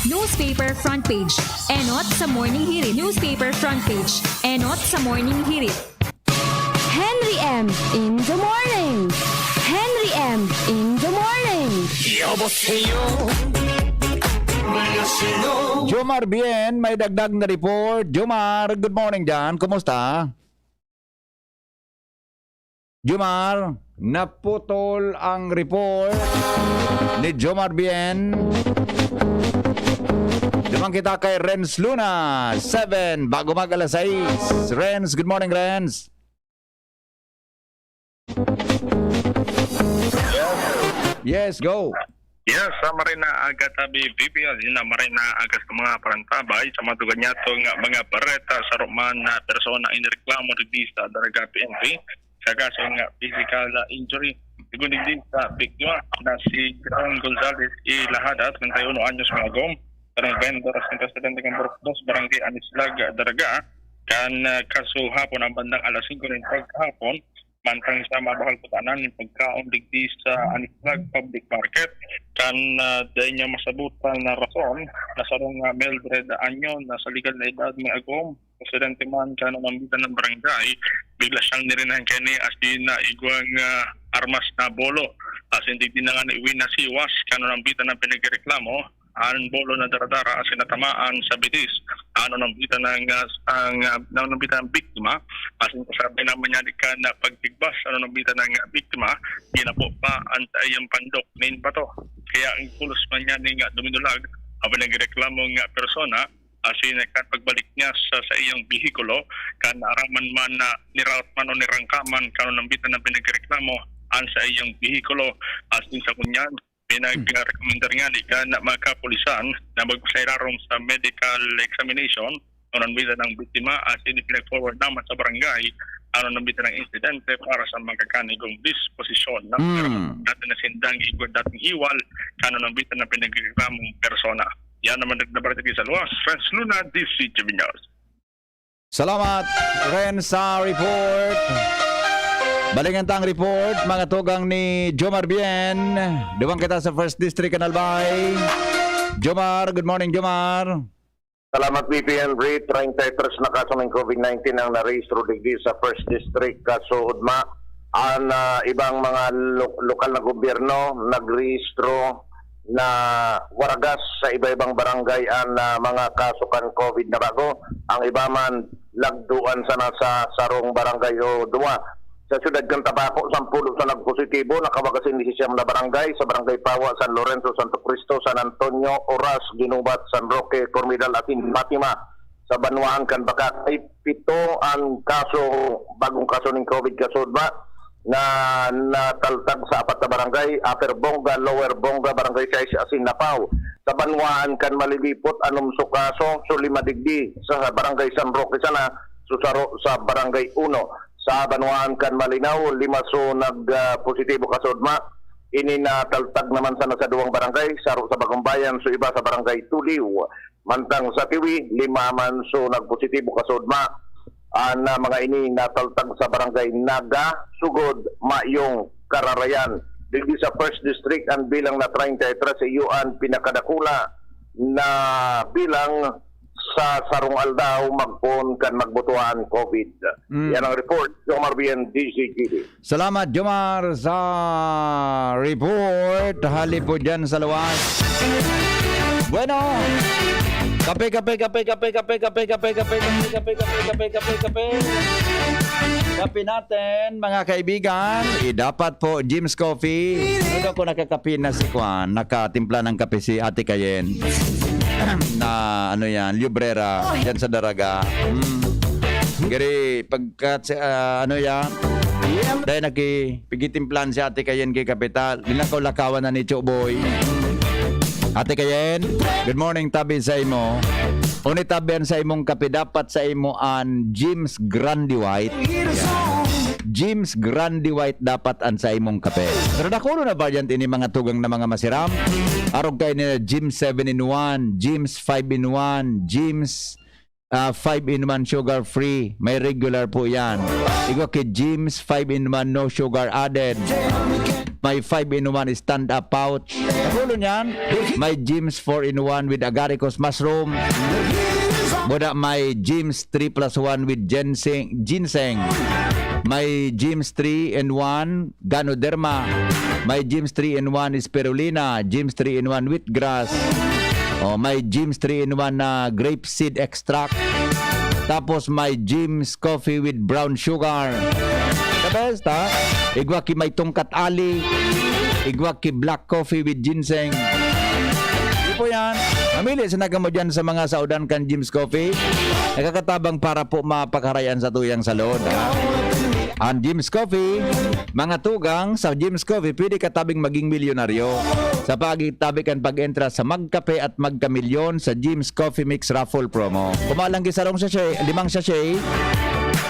Newspaper front page. Enot sa Morning Hirit. Newspaper front page. Enot sa Morning Hirit. Henry M in the morning. Henry M in the morning. 여보세요. 안녕하세요. Jomar Bien, may dagdag na report. Jomar, good morning dyan. Kumusta? Jomar, naputol ang report ni Jomar Bien. Duman kita kay Renz Luna, seven, bago mag alas sais. Renz, good morning, Renz. Yes, go. Yes, sa maray na aga tabi, V P L, yun na maray na aga sa mga parantabay, sa mga tugan niyato nga mga bareta sa roman na persona inireklamo digdi sa Daraga P N P sa kaso nga physical injury. Sigon digdi sa biktima na si John Gonzalez Ilahada, treinta y uno anyos, mga gom, karong vendor sa presidente ng Burok Dos, Barangay Anislag, Daraga, kan ah, kaso hapon ang bandang alas singko nin paghapon, mantang sa mabahal kutanan nin pagkaon digdi sa Anislag Public Market. Kan ah, dai niya masabutan na rason, na sarong ah, Mildred Anyo na sa legal na edad may agom, presidente man kan unang bitan ng barangay, bigla siyang nirinan kani asin na igwang ah, armas na bolo. Asin digdi na nga iwi na siwas kan unang bitan ng pinagreklamo, an bolo na daradara asin natamaan sa bitis. Ano nang bitan ng ah, ang ah, ano nang bitan ng biktima? Asin kasabi naman niya di ka na pagtigbas, ano nang bitan ng ah, biktima, ginapo pa ang sa iyang pandok nin bato. Kaya ang pulos man niya ni nga duminulag, ang pinagreklamo nga persona, asin nagkatagbalik niya sa, sa iyang bihikulo, kan naaraman man na niraot man o nirangkaman, kan unang bitan ng pinagreklamo, ang sa iyang bihikulo, asin sa kunyan, pinag-recommendar nga ni kan mga kapulisan na magpasairarom sa medical examination, ano nang bitan ng biktima, asin ipinag-forward naman sa barangay, ano nang bitan ng insidente para sa magkakanigong disposisyon ng Hmm. natin na sindang igwa dating iwal, kano nang bitan ng pinagreklamong persona. Yan naman nagnabarita sa luwas, Franz Luna, D C G B News. Salamat, Ren, sa report. Balingan ta ang report, mga tugang ni Jomar Bien. Duman kita sa First District, kan Albay. Jomar, good morning, Jomar. Salamat, V P N Ray. Treinta y tres na kaso ng COVID nineteen ang narehistro digdi sa First District, kaso ugma. An ah, ibang mga lo- lokal na gobyerno nagrehistro na waragas sa iba-ibang barangay an ah, mga kaso kan COVID na bago. Ang iba man, lagduan sana sa sarong barangay o duwa. Sa siyudad kan Tabaco, sampulo sa nagpositibo, nakawagas ini sa siyam na barangay, sa Barangay Pawa, San Lorenzo, Santo Cristo, San Antonio, Oras, Guinubat, San Roque, Cormidal, asin Fatima. Sa banwaan kan Bacacay, pito ang kaso, bagong kaso ning COVID kaso ugma na nataltag sa apat na barangay, Upper Bonga, Lower Bonga, Barangay sais, asin Napaw. Sa banwaan kan Malilipot, anom so kaso, so lima digdi sa Barangay San Roque sana, so saro sa Barangay Uno. Sa banwaan kan Malinaw, lima so nag ah, positibo kaso ugma. Ini nataltag naman sana sa duwang barangay, saro sa Bagong Bayan, so iba sa Barangay Tuliw. Mantang sa Tiwi, lima man so nagpositibo kaso ugma. An ah, mga ini nataltag sa Barangay Naga, sugod mayong kararayan. Digdi sa First District, ang bilang na treinta y tres iyo an pinakadakula na bilang sa sarong aldaw magpoon kan magbutuhan COVID. Mm. Yan ang report, Jomar Bien, D Z G B. Salamat, Jomar, sa report. Hali po dyan sa luwas. Bueno, kape, kape, kape, kape, kape, kape, kape, kape, kape, kape, kape, kape, kape, kape, kape. Kape natin, mga kaibigan. Eh, dapat po, Jim's Coffee. Ano daw kung nakakape na si Kwan? Nakatimpla ng kape si Ate Kayen. Na, ano yan, librera. Diyan sa Daraga. Mm. Giri, pagkat, ah, ano yan? Dahil nakipigitimplahan si Ate Kayen ki kapital. Linakaw-lakawan na ni Choboy. Ate Kayen, good morning, tabi sa imo. Uni tabi an sa imong kape, dapat sa imo an Jim's Grande White. Yan. Jims Grande White dapat an sa imong kape. Pero dakulo na variant ini, mga tugang na mga masiram. Arog kayo nila Jims seven in one, Jims five in one, Jims ah, five in one sugar free. May regular po yan. Igwa ki Jims five in one, no sugar added. May five in one stand-up pouch. Dakulo niyan, may Jims four in one with agaricus mushroom. Buda may Jims three plus one with ginseng, ginseng. May Jims three in one Ganoderma. May Jims three in one Spirulina, Jims three in one Wheatgrass. Oh, may Jims three in one na grape seed extract. Tapos may Jims Coffee with brown sugar. The best, ha? Igwa ki may tungkat ali. Igwa ki black coffee with ginseng. Di po yan. Mamili sa nagamo dyan sa mga saudan kan Jims Coffee. Nakakatabang para po mapakarayan sa tuyang salon, ha? Ang Jims Coffee, mga tugang, sa Jims Coffee, pwede ka tabing maging milyonaryo sa pagitabi kan pag-entra sa Magkape at Magkamilyon sa Jims Coffee Mix Raffle Promo. Kumalang ki sarong sachet, limang sachet,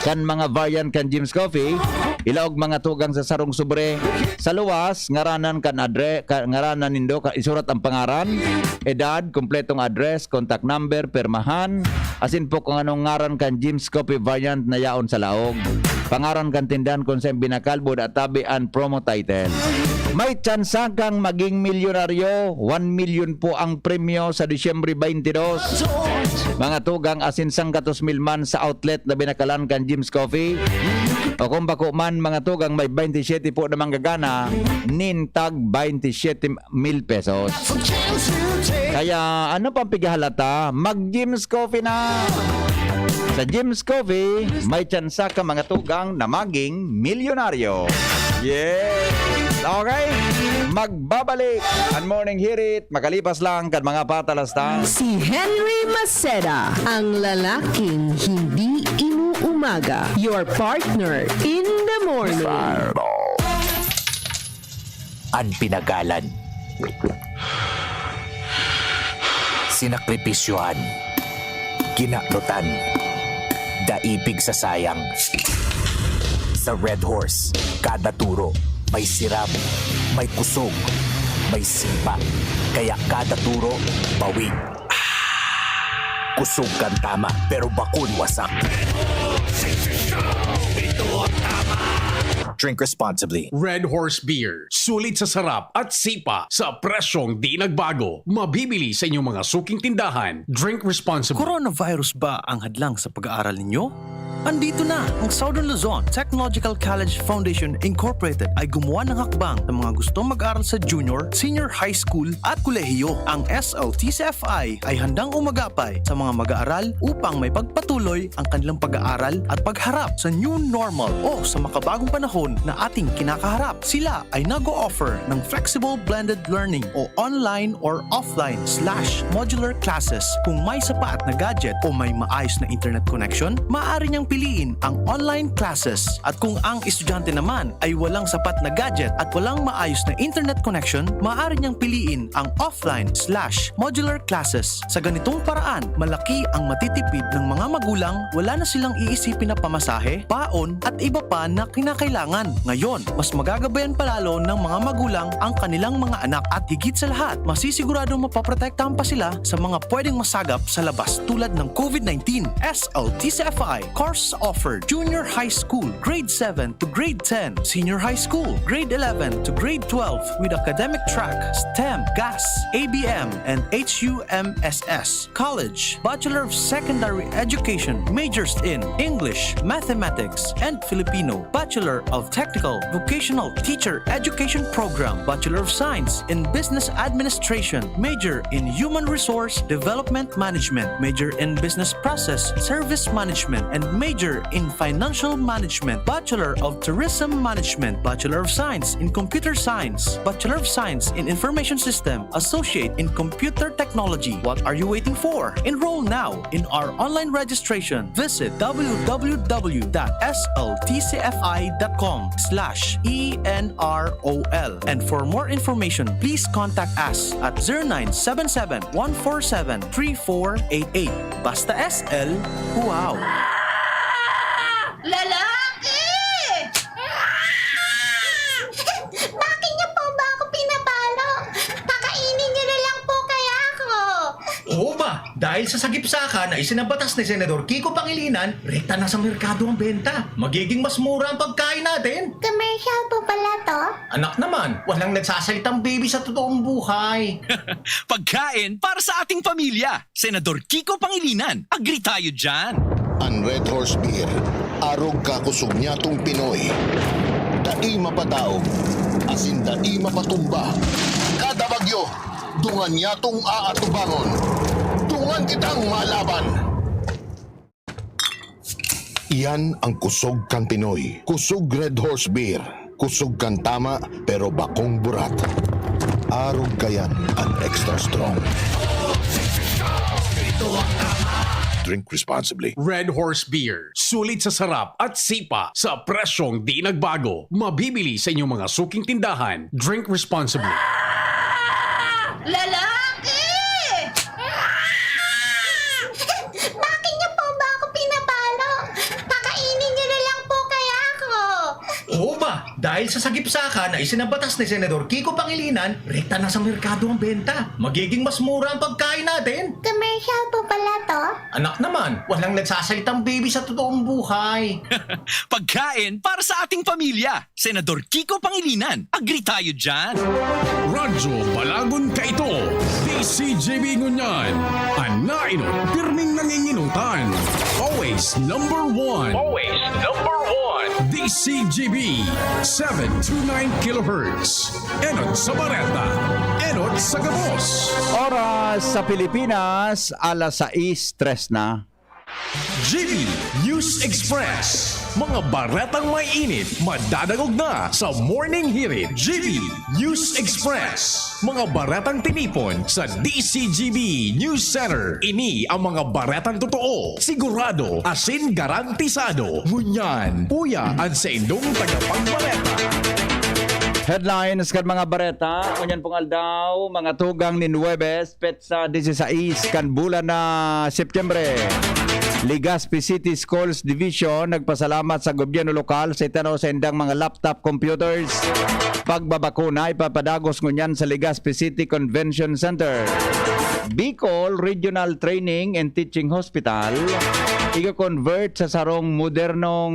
kan mga variant kan Jims Coffee, ilaog mga tugang sa sarong sobre. Sa luwas, ngaranan kan adre-, ka-, ngaranan nindo, ka-, isurat ang pangaran, edad, kompletong address, contact number, permahan, asin po kung anong ngaran kan Jims Coffee variant na yaon sa laog. Pangaran kan tindahan kung saan binakalbo, da tabi an promo title. May tsansa kang maging milyonaryo, one million po ang premyo sa Disyembre twenty-two. Mga tugang asin sanggatos mil man sa outlet na binakalan kan Jims Coffee. O kung bako man, mga tugang, may twenty-seven po na manggagana, nin tag twenty-seven mil pesos. Kaya ano pang pighahalata? Mag Jims Coffee na! Sa Jims Coffee, may tsansa ka, mga tugang, na maging milyonaryo. Yes! Okay? Magbabalik ang Morning Hirit makalipas lang kan mga patalastas. Si Henry Maceda, ang lalaking hindi inuumaga. Your partner in the morning. An pinagalan. Sinakripisyohan. Kinanutan. Daipig sa sayang. Sa Red Horse, kada turo may siram, may kusog, may sipa. Kaya kada turo, pawid. Kusog kan tama, pero bakun wasak. Drink responsibly. Red Horse Beer. Sulit sa sarap at sipa sa presyong di nagbago. Mabibili sa inyong mga suking tindahan. Drink responsibly. Coronavirus ba ang hadlang sa pag-aaral ninyo? Andito na ang Southern Luzon Technological College Foundation Incorporated ay gumawa ng hakbang sa mga gustong mag-aral sa junior, senior high school at kolehiyo. Ang S L T C F I ay handang umagapay sa mga mag-aaral upang may pagpatuloy ang kanilang pag-aaral at pagharap sa new normal o sa makabagong panahon na ating kinakaharap. Sila ay nag-o-offer ng flexible blended learning o online or offline slash modular classes. Kung may sapat na gadget o may maayos na internet connection, maaari niyang piliin ang online classes. At kung ang estudyante naman ay walang sapat na gadget at walang maayos na internet connection, maaari niyang piliin ang offline slash modular classes. Sa ganitong paraan, malaki ang matitipid ng mga magulang, wala na silang iisipin na pamasahe, baon at iba pa na kinakailangan. Ngayon, mas magagabayan palalo ng mga magulang ang kanilang mga anak at higit sa lahat, masisiguradong mapoprotektahan pa sila sa mga pwedeng masagap sa labas tulad ng COVID nineteen. S L T C F I course offered Junior High School, Grade seven to Grade ten, Senior High School, Grade eleven to Grade twelve with academic track, STEM, GAS, A B M, and H U M S S. College, Bachelor of Secondary Education, majors in English, Mathematics, and Filipino, Bachelor of Technical Vocational Teacher Education Program, Bachelor of Science in Business Administration, major in Human Resource Development Management, major in Business Process Service Management, and major in Financial Management, Bachelor of Tourism Management, Bachelor of Science in Computer Science, Bachelor of Science in Information System, Associate in Computer Technology. What are you waiting for? Enroll now in our online registration. Visit w w w dot s l t c f i dot com slash e n r o l. And for more information, please contact us at zero nine seven seven, one four seven, three four eight eight. Basta S L, wow! Lalaki! Dahil sa sagipsaka na isinabatas ni Senador Kiko Pangilinan, rekta na sa merkado ang benta. Magiging mas mura ang pagkain natin. Commercial po pala to? Anak naman, walang nagsasalitang baby sa totoong buhay. Pagkain para sa ating pamilya. Senador Kiko Pangilinan, agree tayo dyan. An Red Horse Beer, arog ka kusog nyatong Pinoy. Dai mapadaog, asin dai mapatumba. Kada bagyo, dungan nyatong aatubangon. Dungan kitang malaban. Iyan ang kusog kan Pinoy. Kusog Red Horse Beer. Kusog kan tama, pero bakong burat. Arog kayan an extra strong. Drink responsibly. Red Horse Beer. Sulit sa sarap at sipa sa presyong di nagbago. Mabibili sa inyong mga suking tindahan. Drink responsibly. Lalaki! Bakit niyo po ba ako pinapalo? Pakainin niyo na lang po kaya ako. Oo ba? Dahil sa sagipsaka na isinabatas ni Senador Kiko Pangilinan, rekta na sa merkado ang benta. Magiging mas mura ang pagkain natin. Commercial po pala to? Anak naman, walang nagsasalitang baby sa totoong buhay. Pagkain para sa ating pamilya. Senador Kiko Pangilinan, agree tayo dyan. Radyo Balagon kaito, D C G B ngunyan, an nainot pirming nanginginutan. Always number one. Always number one. D C G B, seven two nine kilohertz. Enot sa bareta, enot sa gabos. Oras sa Pilipinas, alas sais tres na. G B News Express. Mga baretang may init, madadangog na sa Morning Hirit. G B News Express. Mga baretang tinipon sa D C G B News Center. Ini ang mga baretang totoo, sigurado, asin garantisado. Ngunyan, uya an saindong tagapagbareta. Headlines kan mga bareta. Ngunyan pong aldaw, mga tugang nin Huwebes, petsa disisais kan bulan na Setyembre. Legazpi City Schools Division nagpasalamat sa gobyerno lokal sa itinao saindang mga laptop computers. Pagbabakuna ipapadagos ngunyan sa Legazpi City Convention Center. Bicol Regional Training and Teaching Hospital igo-convert sa sarong modernong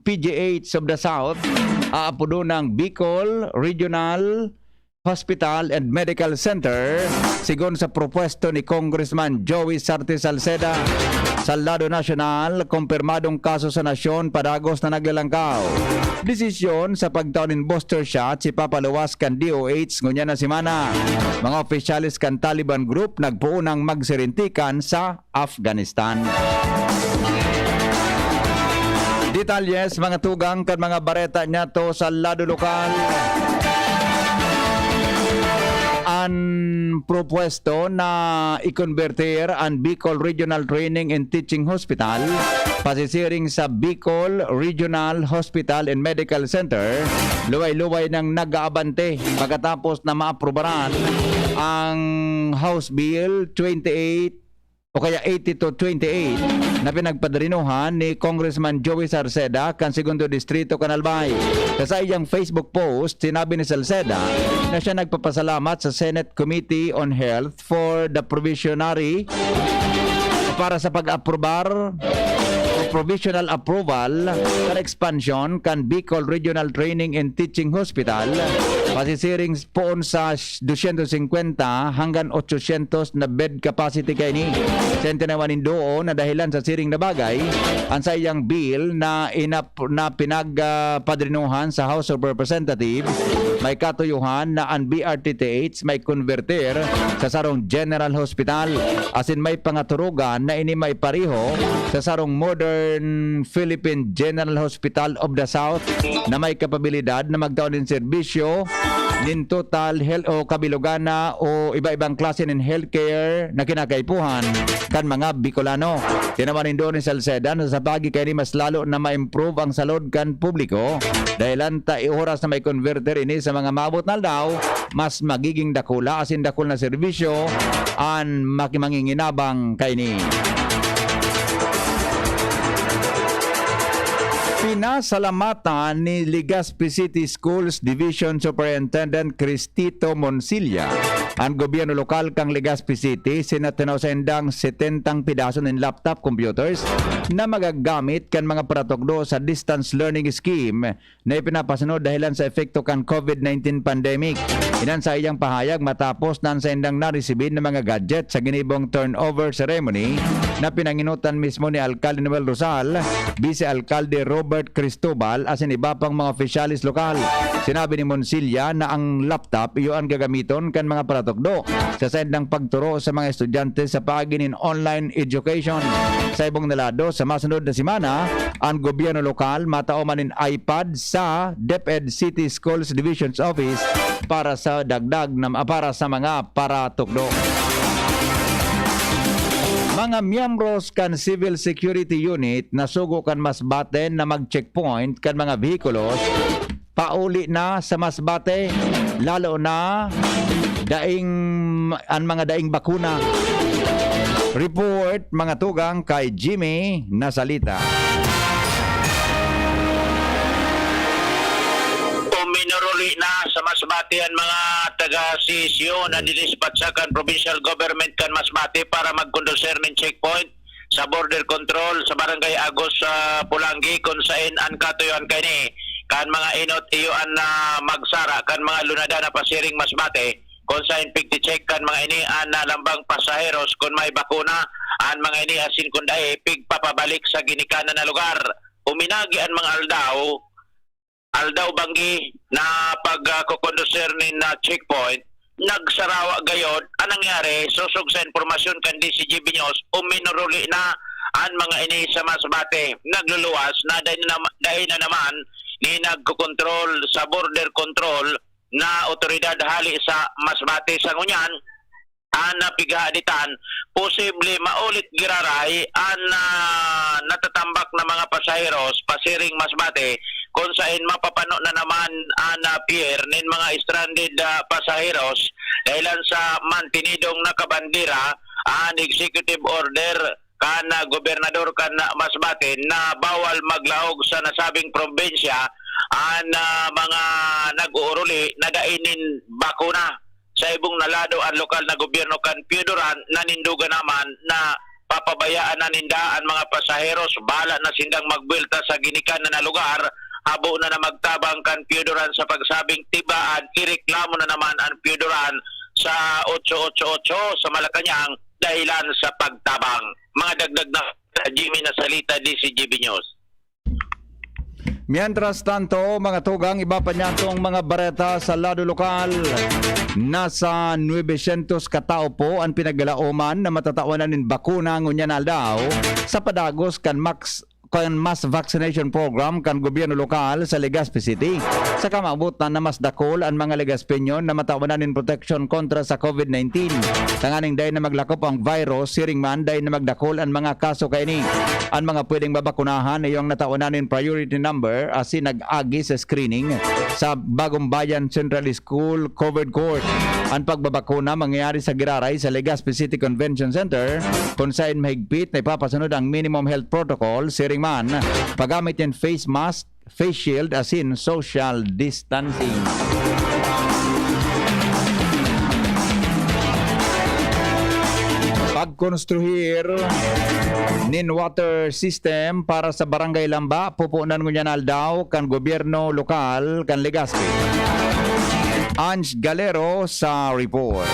P G H of the South, aapodon nang Bicol Regional Hospital and Medical Center, sigon sa propuesto ni Congressman Joey Sarte Salceda. Sa lado nasyonal, kumpirmadong kaso sa nasyon padagos na naglalangkaw. Desisyon sa pagtao nin booster shot si papaluwas kan D O H ngunyan na semana. Mga opisyales kan Taliban Group nagpoon nang magsirintikan sa Afghanistan. Detalye sa mga tugang kan mga bareta niyato sa lado lokal. An propuesto na ikonbertir an Bicol Regional Training and Teaching Hospital pasisiring sa Bicol Regional Hospital and Medical Center, luway-luway nang nag-aabante pagkatapos na maaprubaran ang House Bill twenty-eight o kaya eighty-two twenty-eight na pinagpadrinuhan ni Congressman Joey Salceda kan Segundo Distrito kan Albay. Sa saiyang Facebook post, sinabi ni Salceda na siya nagpapasalamat sa Senate Committee on Health for the provisionary para sa pag-aprobar o provisional approval kan expansion kan Bicol Regional Training and Teaching Hospital, pasisiring poon sa dosyentos singkwenta hanggang otsosyentos na bed capacity kaini. Sa tinawan nin duo na dahilan sa siring na bagay, ang saiyang bill na inap-, na pinagpadrinuhan sa House of Representatives, may katuyuhan na ang B R T T H may konbertir sa sarong General Hospital, asin may pangaturugan na ini may pareho sa sarong modern Philippine General Hospital of the South na may kapabilidad na magtao nin serbisyo nin total health o kabilogana o iba-ibang klase nin healthcare na kinakaipuhan kan mga Bicolano. Tinawan nindo ni Salceda na sa pagi kaini mas lalo na ma-improve ang salud kan publiko, dahilan ta oras na may converter ini sa mga maabot na aldaw, mas magiging dakula asin dakul na serbisyo an maki-, manginginabang kaini. Pinasalamatan ni Legazpi City Schools Division Superintendent Cristito Monsilla An gobyerno lokal kan Legazpi City, sinatinao saindang setentang pidaso nin laptop computers na magagamit kan mga paratukdo sa distance learning scheme na ipinapasunod dahilan sa epekto kan COVID nineteen pandemic. Iyan an saiyang pahayag matapos na an saindang naresibi na mga gadget sa ginibong turnover ceremony na pinanginutan mismo ni Alkalde Noel Rosal, Vice Alkalde Robert Cristobal asin iba pang mga opisyales lokal. Sinabi ni Monsilla na ang laptop iyo an gagamiton kan mga paratukdo sa saindang pagturo sa mga estudyante sa paagi nin online education. Sa ibong na lado, sa masunod na semana, an gobyerno lokal matao man nin iPad sa DepEd City Schools Division's Office para sa dagdag na, para sa mga paratukdo. Mga miyembros kan Civil Security Unit na sugo kan Masbate na mag-checkpoint kan mga vehikulos pauli na sa Masbate, lalo na daing, an mga daing bakuna. Report, mga tugang, kay Jimmy Nasalita. Uminuruli na sa Masbate an mga taga C S U na dinispatsa kan provincial government kan Masbate para magkondusir nin checkpoint sa border control sa Barangay Agos sa Polangui, kun saen an katuyoan kaini kan mga inot iyo an, ah, magsara kan mga lunada na pasiring Masbate, kun saen pigche-check kan mga ini an, ah, lambang pasaheros kun may bakuna an mga ini asin kun dai, pigpapabalik sa ginikanan na lugar. Huminagi an mga aldaw, aldaw banggi na pag, ah, kokondusir nin, ah, checkpoint, nagsarawa gayod. An nangyari, sosog sa impormasyon kan D C G B News, uminuruli na an mga ini sa Masbate. Nagluluwas na dai na nam-, dai na naman ni nagkokontrol sa border control na otoridad hali sa Masbate. Sa ngunyan, an, ah, pighahaditan, posible maulit giraray an, ah, natatambak na mga pasaheros pasiring Masbate, kun saen mapapano na naman an, ah, pier nin mga stranded, ah, pasaheros dahilan sa mantenidong nakabandera an executive order kan, ah, gobernador kan, ah, Masbate na bawal maglaog sa nasabing probinsya an, ah, mga nag-uuruli na dai nin bakuna. Sa ibong na lado, an lokal na gobyerno kan Pioduran nanindogan naman na papabayaan na ninda an mga pasaheros, bahala na sindang magbuwelta sa ginikanan na lugar, habo na na magtabang kan Pioduran sa pagsabing tibaan, ireklamo na naman an Pioduran sa otso otso otso sa Malacañang dahilan sa pagtabang. Mga dagdag na, Jimmy Nasalita, D C G B News. Mientras tanto, mga tugang, iba pa niyatong mga bareta sa lado lokal. Nasa nuebe syentos katao po an pinaglalaoman na matatawanan nin bakuna ngunyan na aldaw sa padagos kan max, kan mass vaccination program kan gobyerno lokal sa Legazpi City. Sa kamabutan na mas dakul an mga Legazpeño na matawanan nin proteksyon kontra sa COVID nineteen. Tanganing dai na maglakop ang virus, siring man dai na magdakul an mga kaso kaini. An mga pwedeng mabakunahan iyo ang natawanan nin priority number asin nag-agi sa screening sa Bagumbayan Central School Covered Court. An pagbabakuna mangyayari sa giraray sa Legazpi City Convention Center, kun saen mahigpit na ipapasunod ang minimum health protocol, siring man paggamit nin face mask, face shield asin social distancing. Pagkonstruhir nin water system para sa Barangay Lamba, pupunan ngunyan aldaw kan gobyerno lokal kan Legazpi. Ange Galero sa report.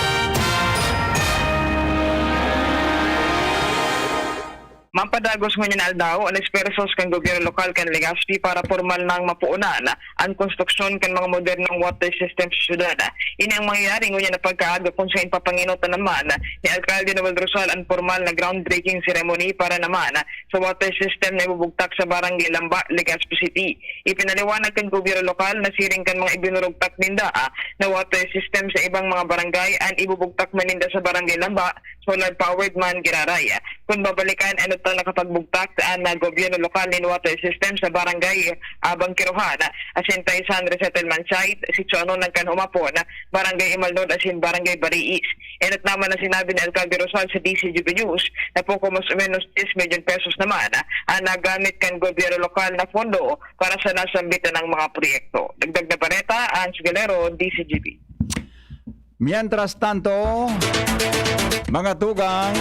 Mampadagos ngunyan aldaw an esfuerzos kan gobyerno lokal kan Legazpi para pormal nang mapuonan an konstruksyon kan mga modernong water system sa syudad. Ini ang mangyayari ngunyan na pagkaaga, kun saen papangenotan naman ni Alkalde Noel Rosal an pormal na groundbreaking ceremony para naman sa water system na ibubugtak sa Barangay Lamba, Legazpi City. Ipinaliwanag kan gobyerno lokal na siring kan mga ibinurugtak ninda, ah, na water system sa ibang mga barangay, an ibubugtak man ninda sa Barangay Lamba, solar-powered man giraray. Kun babalikan, enot na nakapagbugtak an, ah, gobyerno lokal nin water system sa Barangay, ah, Bangkirohan, asin Taysan Resettlement Site, Sitio Anonan kan Humapon, Barangay Imalnod asin Barangay Bariis. Enot naman na sinabi ni Alcalde Rosal sa D C G B News na poko mas o menos diyes milyon pesos naman an nagamit kan gobyerno lokal na pondo para sa nasambitan nang mga proyekto. Dagdag na bareta, Ange Galero, D C G B. Mientras tanto, mga tugang,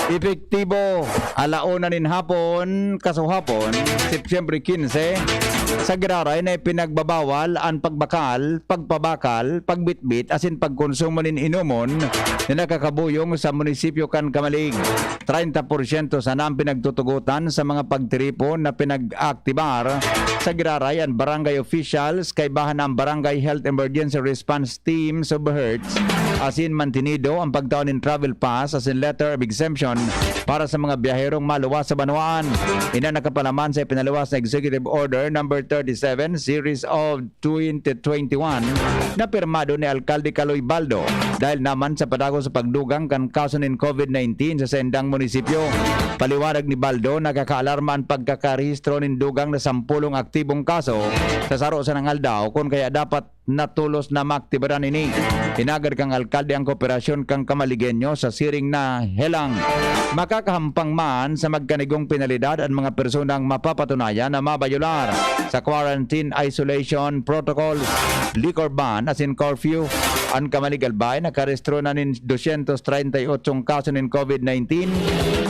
epektibo, ala una nin hapon, kasuhapon, Setyembre quince, sa Giraray na ipinagbabawal an pagbakal, pagpabakal, pagbitbit asin pagkonsumo nin inomon na nakakabuyong sa munisipyo kan Camalig. Treinta porsyento sana ang pinagtutugotan sa mga pagtiripon na pinag-aktibar. Sa Giraray, an barangay officials, kaibahan na ang Barangay Health Emergency Response Team sa BHERTs, asin mantinido ang pagtao nin travel pass asin letter of exemption para sa mga biyaherong maluwas sa banwaan. Ini an nakapalaman sa ipinaluwas na Executive Order Number thirty-seven, Series of twenty twenty-one, na pirmado ni Alkalde Kaloy Baldo, dahil naman sa padagos sa pagdugang kan kaso nin COVID nineteen sa saindang munisipyo. Paliwanag ni Baldo, nakakaalarma an pagkakarehistro nin dugang na sampolong aktibong kaso sa saro sanang aldaw, kun kaya dapat na tolos na maaktibaran ini. Hinagad kan alkalde an kooperasyon kan Camaligenyo sa siring na helang makakahampang man sa magkanigong penalidad an mga personang mapapatunayan na mabayolar sa quarantine isolation protocols, liquor ban asin curfew. An Camalig Albay nakarehistro na nin dosyentos treinta y ocho kaso nin COVID nineteen,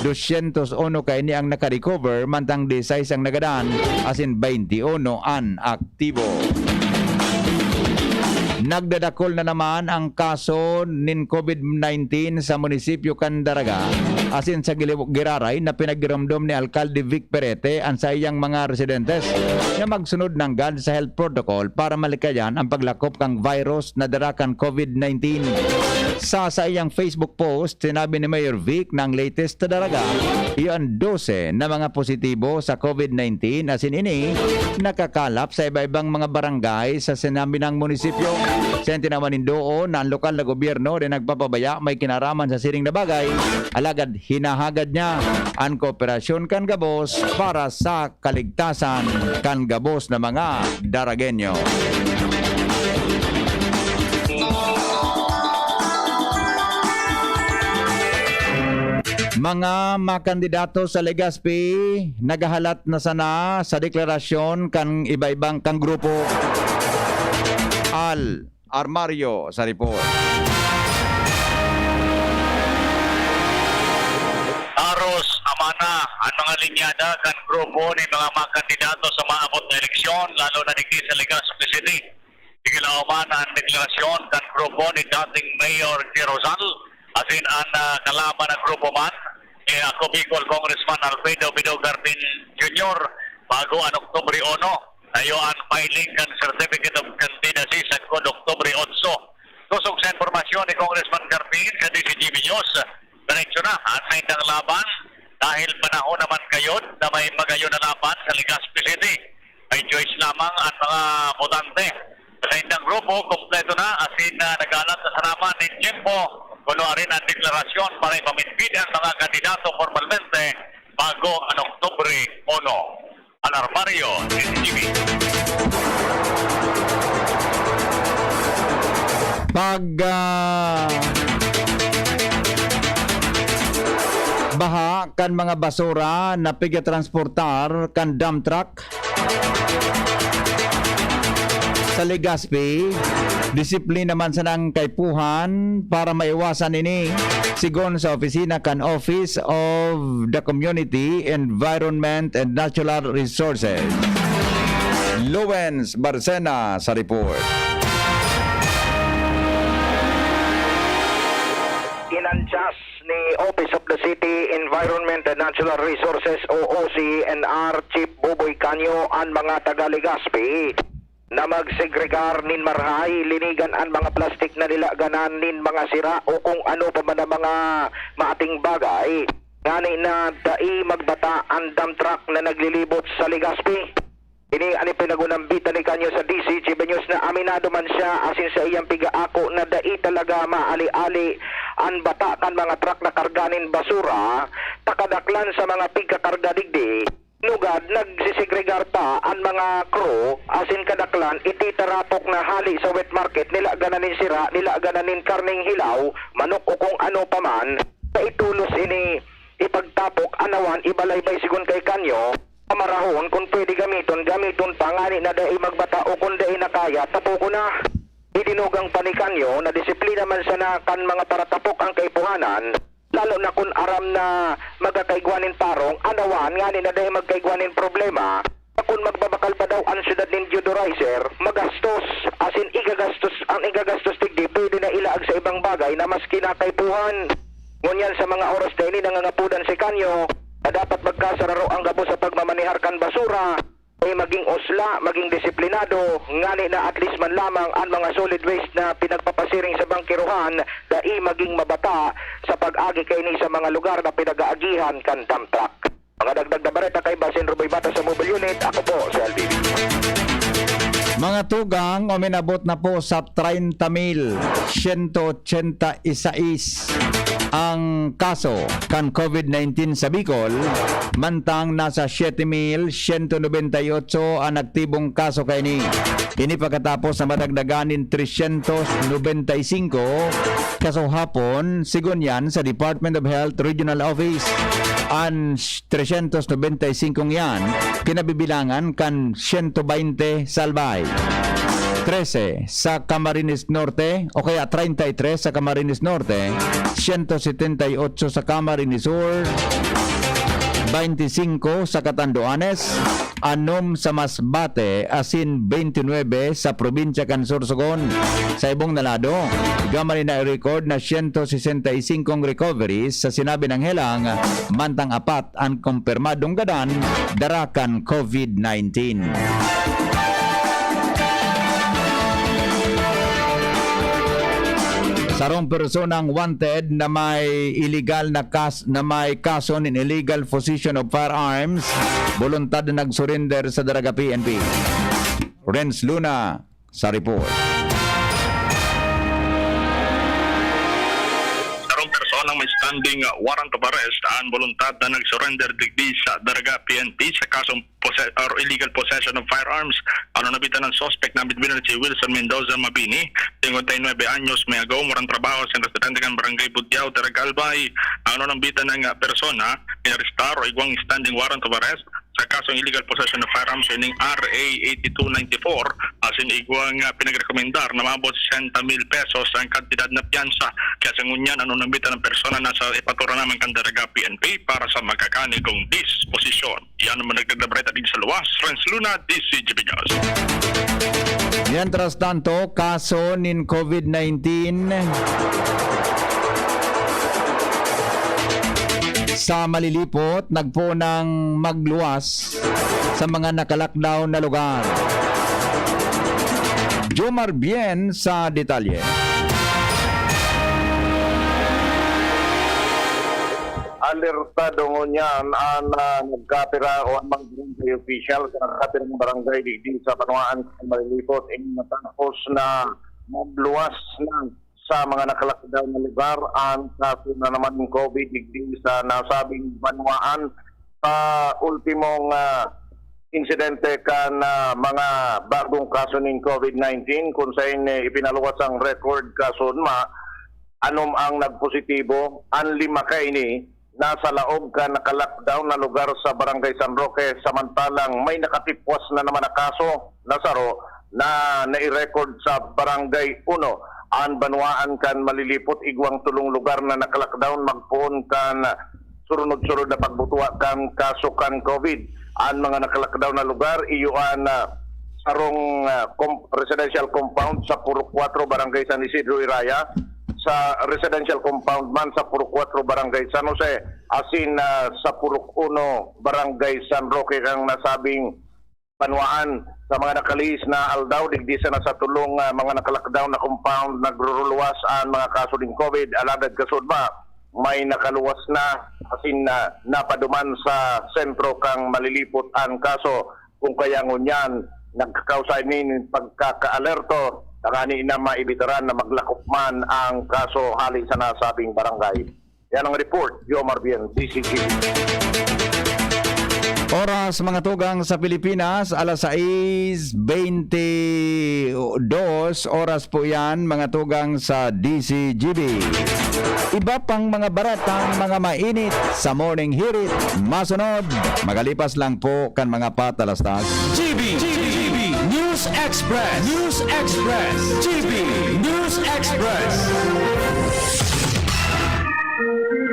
dosyentos uno kaini ang nakarecover, mantang disisais ang nagadan asin baynti uno an aktibo. Nagdadakol na naman ang kaso nin COVID nineteen sa munisipyo kan Daraga asin sa Gili-, Giraray na pinaghiromdom ni Alkalde Vic Perete an saiyang mga residentes na magsunod nanggad sa health protocol para malikayan ang paglakop kan virus na dara kan COVID nineteen. Sa saiyang Facebook post, sinabi ni Mayor Vic na ang latest na Daraga, iyo an dose na mga positibo sa COVID nineteen, asin ini nakakalap sa iba-ibang mga barangay sa sinabi ng munisipyo. Sa tinawan nin doon na ang lokal na gobyerno rin nagpapabaya may kinaraman sa siring na bagay, alagad hinahagad niya an kooperasyon kan gabos para sa kaligtasan kan gabos na mga Daragenyo. Mga makandidato sa Legazpi, naghahalat na sana sa deklarasyon kan iba-ibang kan grupo. Al Armario sa report. Aros, ama na an mga linyada kan grupo nin mga makandidato sa maabot na eleksyon, lalo na digdi sa Legazpi City. Iginlaoman an deklarasyon kan grupo ni dating Mayor Che Rosal, asin an, ah, kalaban na grupo man, eh, ako Bicol Congressman Alfredo Bido Garpin Junior, bago an Oktubre uno, tayo an filing kan Certificate of Candidacy sagkod Oktubre otso. Kusog sa impormasyon ni Congressman Garpin sa D Z G B News, diretso na an saindang laban dahil panahon naman gayod na may magayon na laban sa Legazpi City. May choice lamang an mga botante. Sa saindang grupo, kompleto na, asin na naghahalat na sana man nin tiyempo kun nuarin an deklarasyon para ipamitbit an mga kandidato pormalmente bago an Oktubre uno. Al Armario, N T V. Pag, ah, baha kan mga basura na pigtransportar kan dump truck sa Legazpi, disiplina man sanang kaipuhan para maiwasan ini, sigon sa opisina kan Office of the Community, Environment and Natural Resources. Lowens Barcena sa report. Inantyas ni Office of the City Environment and Natural Resources o O C E N R Chief Boboy Canio an mga taga Legazpi na magsegregar nin marahay, linigan an mga plastik na nilaganan nin mga sira o kung ano pa man ang mga maating bagay, ngani na dai magbata an dump truck na naglilibot sa Legazpi. Ini an ipinagunambitan ni Canio sa D Z G B News na aminado man siya asin sa iyang pigaako na dai talaga maali-ali an bata kan mga truck na karga nin basura, ta kadaklan sa mga pigkakarga digdi, nugad nagsisegregar pa an mga crew asin kadaklan ititarapok na hali sa wet market, nilaganan nin sira, nilaganan nin karneng hilaw, manok o kung ano pa man. Sa itolos ini ipagtapok, anawan, ibalaybay sigon kay Canio, pamarahon, kun pwede gamiton, gamiton pa, ngani na dai magbata o kun dai naka Kaya tapo ko na. Idinugang pa ni Canio na disiplina man sana kan mga paratapok ang kaipuhanan, lalo na kun aram na magkakaigwa nin tarong, anawan ngani na dai magkaigwa nin problema. Kun magbabakal pa daw an siyudad nin deodorizer, magastos, asin igagastos, ang igagastos digdi pwede na ilaag sa ibang bagay na mas kinakaipuhan. Ngunyan sa mga oras na ini, nangangapodan si Canio na dapat magkasararo ang gabos sa pagmamanehar kan basura, ay maging usla, maging disiplinado, ngani na at least man lamang an mga solid waste na pinagpapasiring sa bangkerohan, dai maging mabata sa pag-agi kaini sa mga lugar na pinag-aagihan kan dump truck. Mga dagdag na bareta kaiba, Sen Ruboy Bata sa Mobile Unit, ako po si L B B. Mga tugang, uminabot na po sa treinta mil siyento ochenta y seis ang kaso kan COVID nineteen sa Bicol, mantang nasa siyete mil siyento nobenta y otso an aktibong kaso kaini. Ini pagkatapos na madagdagan nin tresyentos nobenta y singko kaso hapon, sigon yan sa Department of Health Regional Office. An tresyentos nobenta y singko yan, kinabibilangan kan siyento baynte sa Albay, trese sa Camarines Norte, o kaya treinta y tres sa Camarines Norte, siyento setenta y otso sa Camarines Sur, baynte singko sa Catanduanes, anom sa Masbate, asin baynte nuebe sa probinsya kan Sorsogon. Sa ibong na lado, igwa man na record na siyento sesenta y singko recoveries sa sinabi ng helang, mantang apat an kumpirmadong gadan dara kan COVID nineteen. Sarong personang wanted na may illegal na kas-, na may kaso nin illegal possession of firearms, boluntad na nag-surrender sa Daraga P N P. Renz Luna sa report. Sarong personang may standing warrant of arrest an boluntad na nag-surrender digdi sa Daraga P N P sa kasong posse-, or illegal possession of firearms. Ano nabitan ng suspect na midbinan si Wilson Mendoza Mabini, singkwenta y nuebe anyos, may agaw, murang trabaho, sa residente kan Barangay Budyao, Daraga, Albay. Ano nabitan ng, ah, persona, inarestar o igwang standing warrant of arrest sa kasong illegal possession of firearms, ining R A eighty-two ninety-four, asin igwang, ah, pinagrekomendar na maabot sesenta mil pesos ang kantidad na piyansa. Kaya sa ngunyan, ano nabitan ng persona nasa ipatura naman kan Daraga P N P para sa magkakanigong disposisyon. Yan ang managdag na bareta din sa luwas. Renz Luna, D C G B News. Mientras tanto, kaso nin COVID nineteen sa Malilipot nagpoon ng magluwas sa mga naka-lockdown na lugar. Jomar Bien sa detalye. Alertado ngunyan an, ah, nagkapira o an mga barangay official sa nagkapirang barangay digdi sa banwaan kan Malilipot, ini matapos na magluwas na sa mga naka-lockdown na lugar an kaso na naman ng COVID digdi sa nasabing banwaan. Sa ultimong, ah, insidente kan, ah, mga bagong kaso nin COVID nineteen, kun saen, eh, ipinaluwas ang record kasunma, anom ang nagpositibo, an lima kaini nasa laog kan naka-lockdown na lugar sa Barangay San Roque, samantalang may nakatipwas na naman na kaso na saro na nai-record sa Barangay Uno. An banwaan kan Malilipot, igwang tolong lugar na naka-lockdown magpoon kan surunod-sunod na pagbutua kan kaso kan COVID. An mga naka-lockdown na lugar, iyo an, ah, sarong, ah, com-, residential compound sa Purok Cuatro, Barangay San Isidro Iraya, sa residential compound man sa Purok Cuatro, Barangay San Jose, asin, ah, sa Purok Uno, Barangay San Roque, kan nasabing banwaan. Sa mga nakalihis na aldaw, digdi sana sa tolong, ah, mga naka-lockdown na compound, nagruruluwas an mga kaso nin COVID. Alagad kasunma, may nakaluwas na, asin na napaduman sa sentro kan Malilipot an kaso. Kun kaya ngunyan, nagkakausa ini nin pagkakaalerto, tangani na maibitaran na maglakop man ang kaso hali sa nasabing barangay. Yan ang report, Jomar Bien, D C G. Oras, mga tugang, sa Pilipinas, alas sais beintidos oras po yan, mga tugang, sa D C G B. Iba pang mga baretang mga mainit sa Morning Hirit, masunod, magalipas lang po kan mga patalastas. G B, G B, News Express. News Express. G B News Express.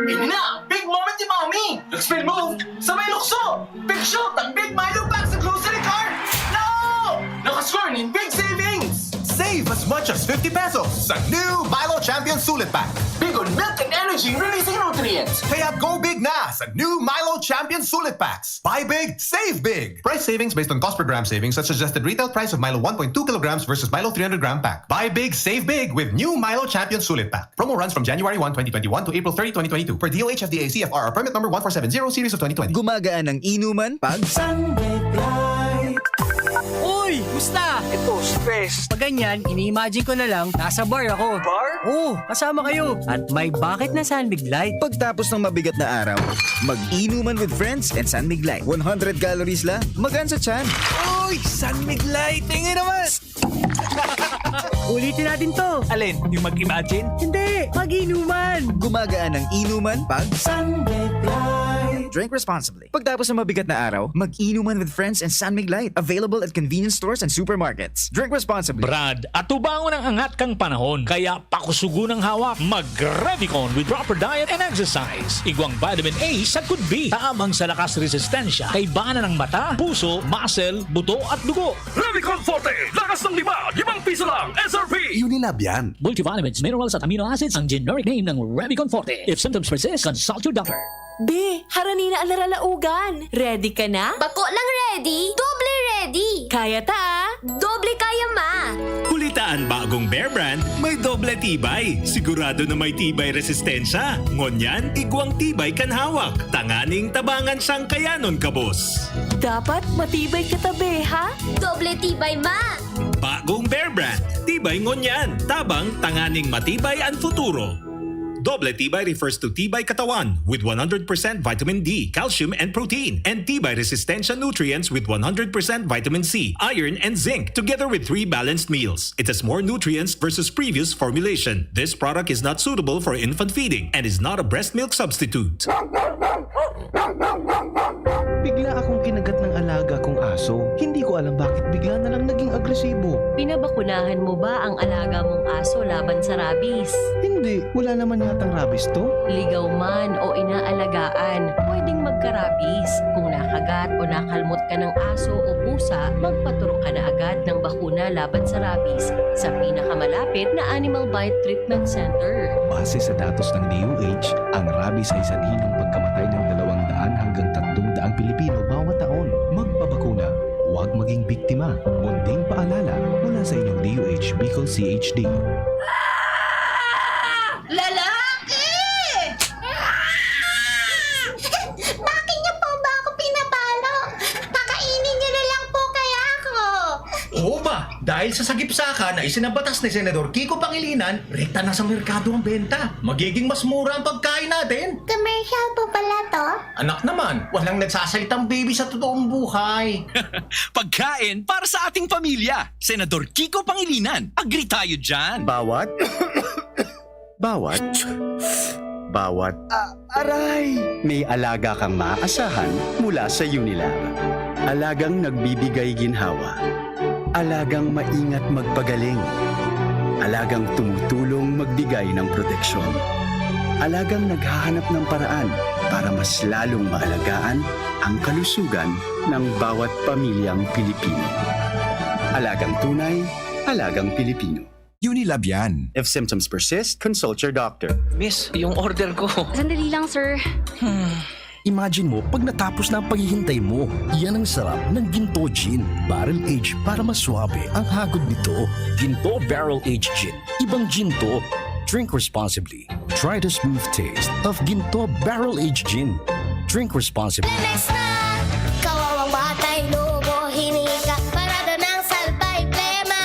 Ini na ang big moment ni Mommy! Nag-spin move sa may lukso! Big shoot ang Big Milo Pack sa grocery cart! No! Nakascore nin big savings! Save as much as fifty pesos sa new Milo Champion Sulit Pack. Big on milk and energy releasing nutrients! Kaya go big na sa new Milo Champion Sulit Packs. Buy big, save big! Price savings based on cost per gram savings at suggested retail price of Milo one point two kilograms versus Milo three hundred gram pack. Buy big, save big with new Milo Champion Sulit Pack. Promo runs from January one, twenty twenty-one to April thirty, twenty twenty-two, per D O H F D A C F R or permit number one four seven zero series of twenty twenty. Gumagaan ang inuman pag Sunbet Light. Uy! Musta? Ito, stress. Pag ganyan, ini-imagine ko na lang, nasa bar ako. Bar? Oo, kasama kayo. At may bakit na San Mig Light. Pagtapos ng mabigat na araw, mag-inuman with friends and San Mig Light. One hundred calories lang, magaan sa tiyan. Uy! San Mig Light! Tingin naman! Ulitin natin to. Alin? Yung mag-imagine? Hindi! Mag-inuman! Gumagaan ang inuman pag Sunbet Light. Drink responsibly. Pagtapos ng mabigat na araw, mag-inuman with friends and San Mig Light. Available at convenience stores and supermarkets. Drink responsibly. Brad, atubangon ang angat kang panahon. Kaya pakusugon ang hawak. Mag-Revicon with proper diet and exercise. Igwang vitamin A sagkod B. Tabang sa lakas resistensya. Kaibanan ng mata, puso, muscle, buto at dugo. Revicon Forte! Lakas ng lima! Limang piso lang! S R P! Unilab yan. Multivitamins, minerals at amino acids ang generic name ng Revicon Forte. If symptoms persist, consult your doctor. Be, harani na an ralaogan. Ready ka na? Bako lang ready, doble ready. Kaya ta, ah. Doble kaya ma. Huli ta an bagong Bear Brand, may doble tibay. Sigurado na may tibay resistensya. Ngunyan, igwang tibay kan hawak. Tanganing tabangan siyang kayanon, kabos. Dapat matibay ka ta, be, ha? Doble tibay ma. Bagong Bear Brand, tibay ngunyan, tabang tanganing matibay an futuro. Doble tibay refers to tibay katawan with one hundred percent vitamin D, calcium, and protein, and tibay resistensya nutrients with one hundred percent vitamin C, iron, and zinc, together with three balanced meals. It has more nutrients versus previous formulation. This product is not suitable for infant feeding and is not a breast milk substitute. Bigla akong kinagat ng alaga kong aso. Hindi ko alam bakit bigla na lang naging agresibo. Pinabakunahan mo ba ang alaga mong aso laban sa rabies? Hindi, wala naman yatang rabies to. Ligaw man o inaalagaan, pwedeng magka-rabies. Kung nakagat o nakalmot ka ng aso o pusa, magpaturok ka na agad ng bakuna laban sa rabies sa pinakamalapit na Animal Bite Treatment Center. Base sa datos ng D O H, ang rabies ay sanhi ng pagkamatay ng dalawang daan hanggang tatlong daang Pilipino bawat taon. Magpabakuna, huwag maging biktima. Munting paalala mula sa inyong D O H Bicol C H D. Lalaki! Bakit niyo po ba ako pinapalo? Pakainin niyo na lang po kaya ako. Oo ba? Dahil sa sagip saka na isinabatas ni Senador Kiko Pangilinan, rekta na sa merkado ang benta. Magiging mas mura ang pagkain natin. Commercial po pala to? Anak naman, walang nagsasalitang baby sa totoong buhay. Pagkain para sa ating pamilya. Senador Kiko Pangilinan, agree tayo dyan. Bawat, bawat, bawat. Ah, aray! May alaga kang maaasahan mula sa Unilab. Alagang nagbibigay ginhawa. Alagang maingat magpagaling. Alagang tumutulong magbigay ng proteksyon. Alagang naghahanap ng paraan para mas lalong maalagaan ang kalusugan ng bawat pamilyang Pilipino. Alagang tunay, alagang Pilipino. Unilab yan. If symptoms persist, consult your doctor. Miss, yung order ko. Sandali lang, sir. Imagine mo pag natapos na ang paghihintay mo. Yan ang sarap ng Ginto Gin. Barrel aged para mas suabe ang hagod nito. Ginto Barrel Aged Gin. Ibang gin to. Drink responsibly. Try the smooth taste of Ginto Barrel Aged Gin. Drink responsibly. Lemex na! Kawawang batay, lobo, hinika, parada ng salbay, plema.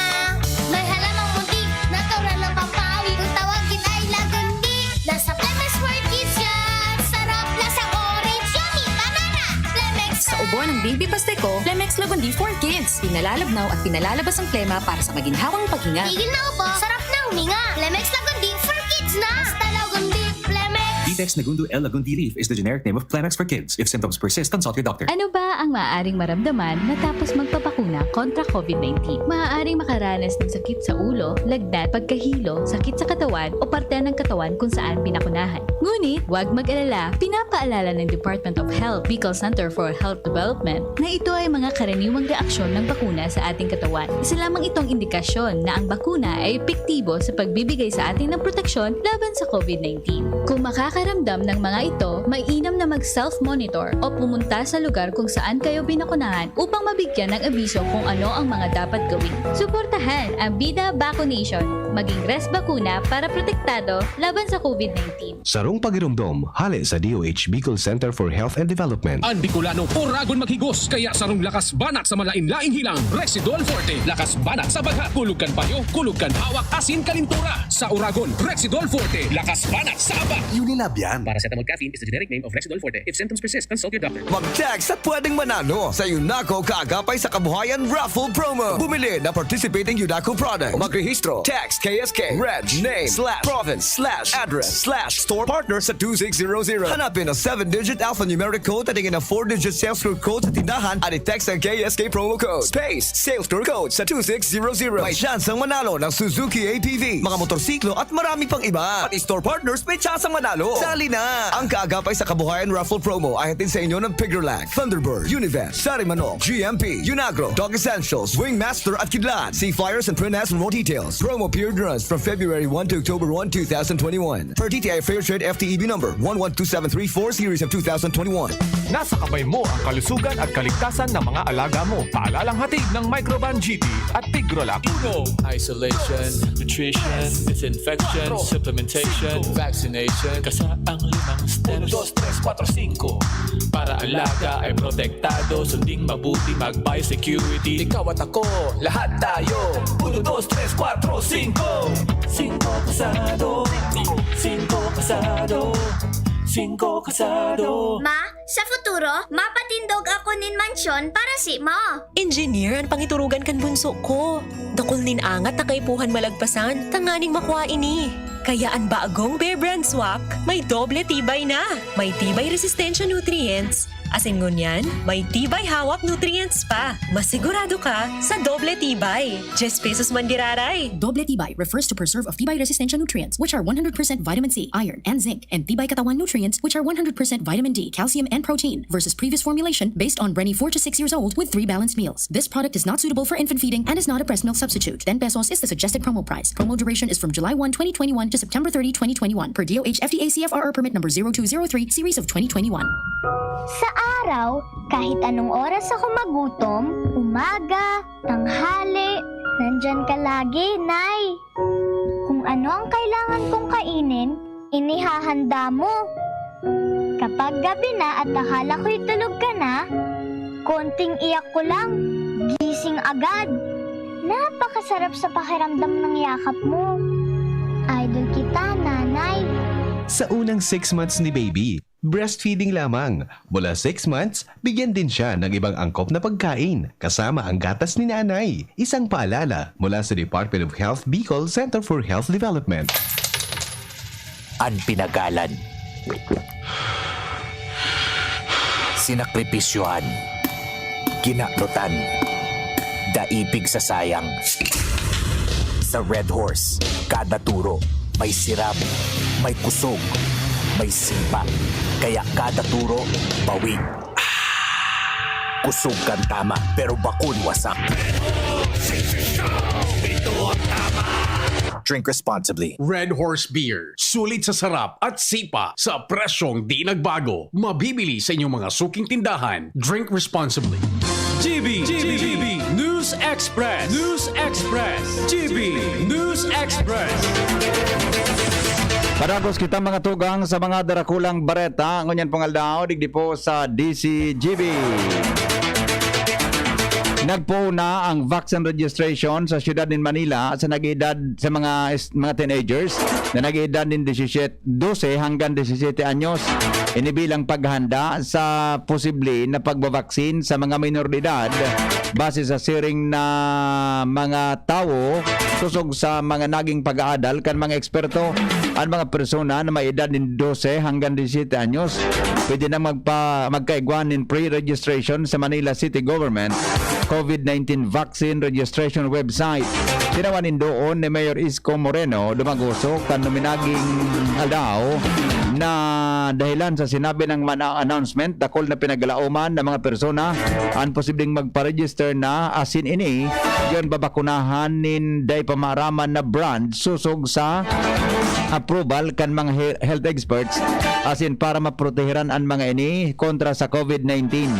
May halamang muntik, natural ng pampawi. Kung tawagin ay lagundi, nasa Lemex World Kids yan. Sarap, lasang orange, yummy, banana. Lemex. Sa ubo ng baby paste ko, Lemex Lagundi for Kids. Pinalalabnaw at pinalalabas ang plema para sa maginhawang paghinga. Tigil na ubo, sarap na huminga. Lemex Lagundi for Kids na. Basta Lagundi, Lemex. Dex Negundo L. Lagundi leaf is the generic name of Kleenex for kids. If symptoms persist, consult your doctor. Ano ba ang maaaring maramdaman matapos magpabakuna kontra COVID nineteen? Maaaring makaranas ng sakit sa ulo, lagnat, pagkahilo, sakit sa katawan o parte ng katawan kung saan binakunahan. Ngunit, huwag mag-alala, pinapaalala ng Department of Health, Bicol Center for Health Development, na ito ay mga karaniwang reaksyon ng bakuna sa ating katawan. Isa lamang itong indikasyon na ang bakuna ay epektibo sa pagbibigay sa atin ng proteksyon laban sa COVID nineteen. Kung makakaramdam ng mga ito, mainam na mag-self-monitor o pumunta sa lugar kung saan kayo binakunahan upang mabigyan ng abiso kung ano ang mga dapat gawin. Suportahan ang Bida Vaccination. Maging res bakuna para protektado laban sa COVID nineteen. Sarong pagiromdom, hale sa D O H Bicol Center for Health and Development. An Bicolano, oragon maghigos, kaya sarong lakas banat sa malain-laing hilang, Rexidol Forte. Lakas banat sa bagha, kulog kan payo, kulog kan hawak, asin kalintura. Sa oragon, Rexidol Forte, lakas banat sa aba. Unilab yan. Paracetamol caffeine is the generic name of Rexidol Forte. If symptoms persist, consult your doctor. Mag-text at pwedeng manalo sa Yunaco Kaagapay sa Kabuhayan Raffle Promo. Bumili na participating Yunaco product. Magrehistro. Text K S K, reg, name, slash, province, slash, address, slash, store partner sa two six zero zero. Hanapin ang seven-digit alphanumeric code at ang four-digit sales code sa tindahan at i-text ang K S K promo code, space, sales code sa two six zero zero. May tsansang manalo ng Suzuki A T V, mga motorsiklo at marami pang iba. Pati store partners may tsansang manalo. Sali na! Ang Kaagapay sa Kabuhayan Raffle Promo ay hatid sa inyo ng Pigrolac, Thunderbird, Univest, Sari Manok, G M P, Unagro, Dog Essentials, Wingmaster at Kidlat. See flyers and print ads for more details. Promo period runs from February one to October one, two thousand twenty-one. Per D T I Fair Trade F T E B number one one two seven three four series of two thousand twenty-one. Nasa kamay mo ang kalusugan at kaligtasan ng mga alaga mo. Paalalang hatid ng Microban G T at Pigrolac. Uno, isolation, nutrition, disinfection, supplementation, vaccination, kasaang limang steps. Uno, dos, tres, kuwatro, singko. Para alaga ay protektado, sunding mabuti, mag-biosecurity. Ikaw at ako, lahat tayo. Uno, dos, tres, kuwatro, singko. Singko kasado. Singko kasado. Singko kasado. Ma, sa futuro, mapatindog ako nin mansyon para si mo. Engineer an pangiturugan kan bunso ko. Dakul nin angat na kaipuhan malagpasan tanganing makua ini. Kaya an bagong Bear Brand Swak may doble tibay na. May tibay resistensya nutrients. Asin ngunyan, may tibay hawak nutrients pa. Masigurado ka sa doble tibay. Diyes pesos man giraray. Doble tibay refers to preserve of tibay resistensya nutrients, which are one hundred percent vitamin C, iron, and zinc, and tibay katawan nutrients, which are one hundred percent vitamin D, calcium, and protein, versus previous formulation based on Brenny four to six years old with three balanced meals. This product is not suitable for infant feeding and is not a breast milk substitute. Ten pesos is the suggested promo price. Promo duration is from July one, twenty twenty-one to September thirty, twenty twenty-one, per D O H F D A C F R R permit number zero two zero three, series of twenty twenty-one. Sa araw, kahit anong oras ako magutom, umaga, tanghali, nandyan ka lagi, Nay. Kung ano ang kailangan kong kainin, inihahanda mo. Kapag gabi na at akala ko'y tulog ka na, konting iyak ko lang, gising agad. Napakasarap sa pakiramdam ng yakap mo. Idol kita, Nanay. Sa unang six months ni baby, breastfeeding lamang. Mula six months, bigyan din siya ng ibang angkop na pagkain, kasama ang gatas ni nanay. Isang paalala mula sa Department of Health Bicol Center for Health Development. An pinagalan, sinakripisyohan, kinaprotan, daipig sa sayang. Sa Red Horse, kada turo may sirab, may kusog, may sipa. Kaya kada turo, bawi. Kusog kan tama, pero bakun wasak. Ito ang tama. Drink responsibly. Red Horse Beer. Sulit sa sarap at sipa sa presyong di nagbago. Mabibili sa inyong mga suking tindahan. Drink responsibly. G B, G B, News Express. News Express. G B News Express. Padagos kita, mga tugang, sa mga darakulang bareta ngunyan pong aldaw digdi po sa D C G B. Nagpoon na ang vaccine registration sa siyudad nin Manila sa nag-edad, sa mga es-, mga teenagers na nag-edad nin disisiyete, dose hanggang disisiyete anyos. Ini bilang paghahanda sa posible na pagbabaksin sa mga minor de edad, base sa siring na mga tawo. Sosog sa mga naging pag-aadal kan mga eksperto, an mga persona na may edad nin dose hanggang disisiyete anyos pwede na magpa-, magkaigwa nin pre-registration sa Manila City Government COVID nineteen vaccine registration website. Tinawan nin doon ni Mayor Isko Moreno Dumagoso kan numinaging aldaw na dahilan sa sinabi ng mana-, announcement, dakul na pinaglauman ng mga persona an posibleng magpa-register na, asin ini yon babakunahan nin dai pa maaraman na brand sosog sa approval kan mga he-, health experts, asin para maproteheran an mga ini kontra sa COVID nineteen.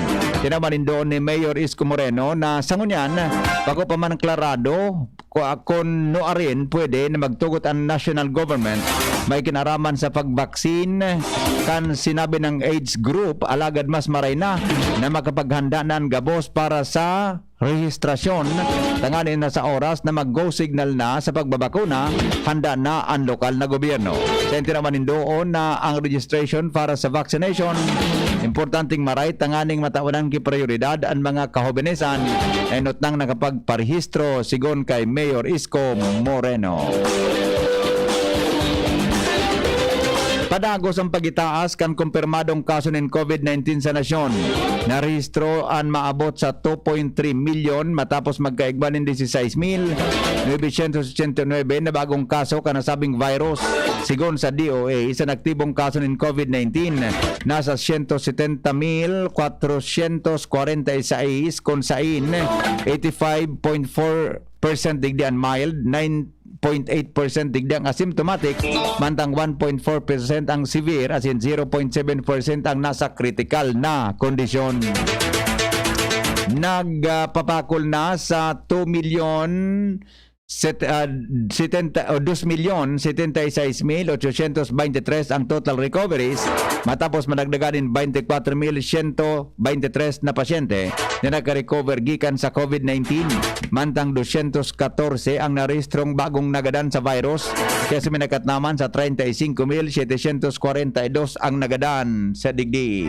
Tinawan nin doon ni Mayor Isko Moreno na sa ngunyan, bako pa man klarado ku-, kun nuarin pwede na magtugot an national government may kinaraman sa pagbaksin kan sinabi ng age group, alagad mas maray na na makapaghanda na an gabos para sa rehistrasyon, tanganing na sa oras na mag-go signal na sa pagbabakuna, handa na an lokal na gobyerno. Sa inti naman nin doon na ang registration para sa vaccination, importanteng maray tanganing matawan ki prioridad an mga kahobenesan na inutnang nakapagparehistro, sigon kay Mayor Isko Moreno. Padagos ang pagitaas kan kumpirmadong kaso nin COVID nineteen sa nasyon. Narehistro an maabot sa two point three milyon matapos magkaigwa nin dieciséis mil novecientos ochenta y nuebe na bagong kaso kan nasabing virus. Sigon sa D O A, sa aktibong kaso nin COVID nineteen, nasa siyento setenta mil kwatrosyentos kwarenta y sais, kun sain eighty-five point four percent digdi an mild, nine point eight percent digdi ang asymptomatic, mantang one point four percent ang severe, as in zero point seven percent ang nasa critical na kondisyon. Nagpapakol na sa two milyon set-, ah, setenta, o dos milyon setenta y seis mil ochocientos veintitrés ang total recoveries, matapos madagdagan nin veintikwatro mil siyento veintitrés na pasyente na nagka-recover gikan sa COVID nineteen, mantang dosyentos katorse ang narehistrong bagong nagadan sa virus, kaya suminakat naman sa treinta y cinco mil setecientos kwarenta y dos ang nagadan sa digdi.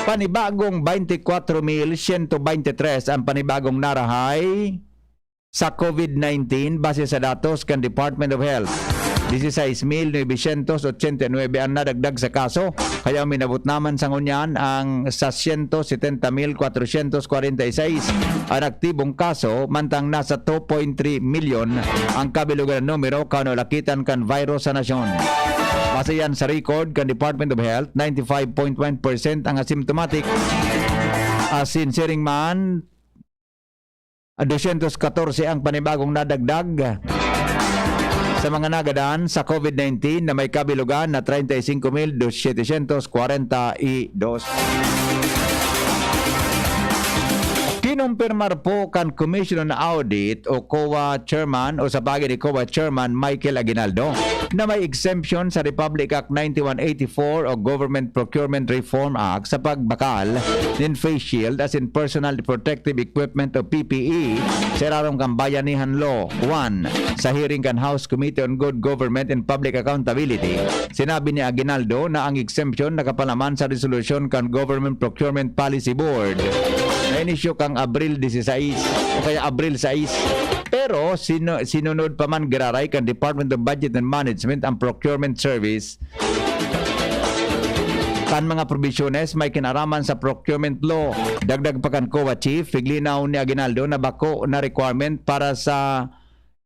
Panibagong veintikwatro mil siyento veintitrés ang panibagong narahay sa COVID nineteen, base sa datos kan Department of Health. Dieciséis mil novecientos ochenta y nuebe ang nadagdag sa kaso, kaya minabot naman sa ngunyan ang sa siyento setenta mil kwatrosyentos kwarenta y seis ang aktibong kaso, mantang nasa two point three milyon ang kabilugan na numero kan nalakitan kan virus sa nasyon. Base yan sa record kan Department of Health, ninety-five point one percent ang asymptomatic. Asin siring man, dosyentos katorse ang panibagong nadagdag sa mga nagadan sa COVID nineteen na may kabilugan na treinta y cinco mil setecientos kwarenta y dos. Kinumpirmar po kan Commission on Audit o COA Chairman o sa bagay ni COA Chairman Michael Aguinaldo na may exemption sa Republic Act ninety-one eighty-four o Government Procurement Reform Act sa pagbakal nin face shield asin personal protective equipment o P P E sa irarom kan Bayanihan Law one sa hearing kan House Committee on Good Government and Public Accountability. Sinabi ni Aguinaldo na ang exemption nakapalaman sa resolusyon kan Government Procurement Policy Board na inisyu kang Abril dieciséis o kaya Abril sais. Pero sinu-, sinunod pa man giraray kan Department of Budget and Management ang procurement service kan mga probisyones may kinaraman sa procurement law. Dagdag pa kan COA chief, piglinaw ni Aguinaldo na bako na requirement para sa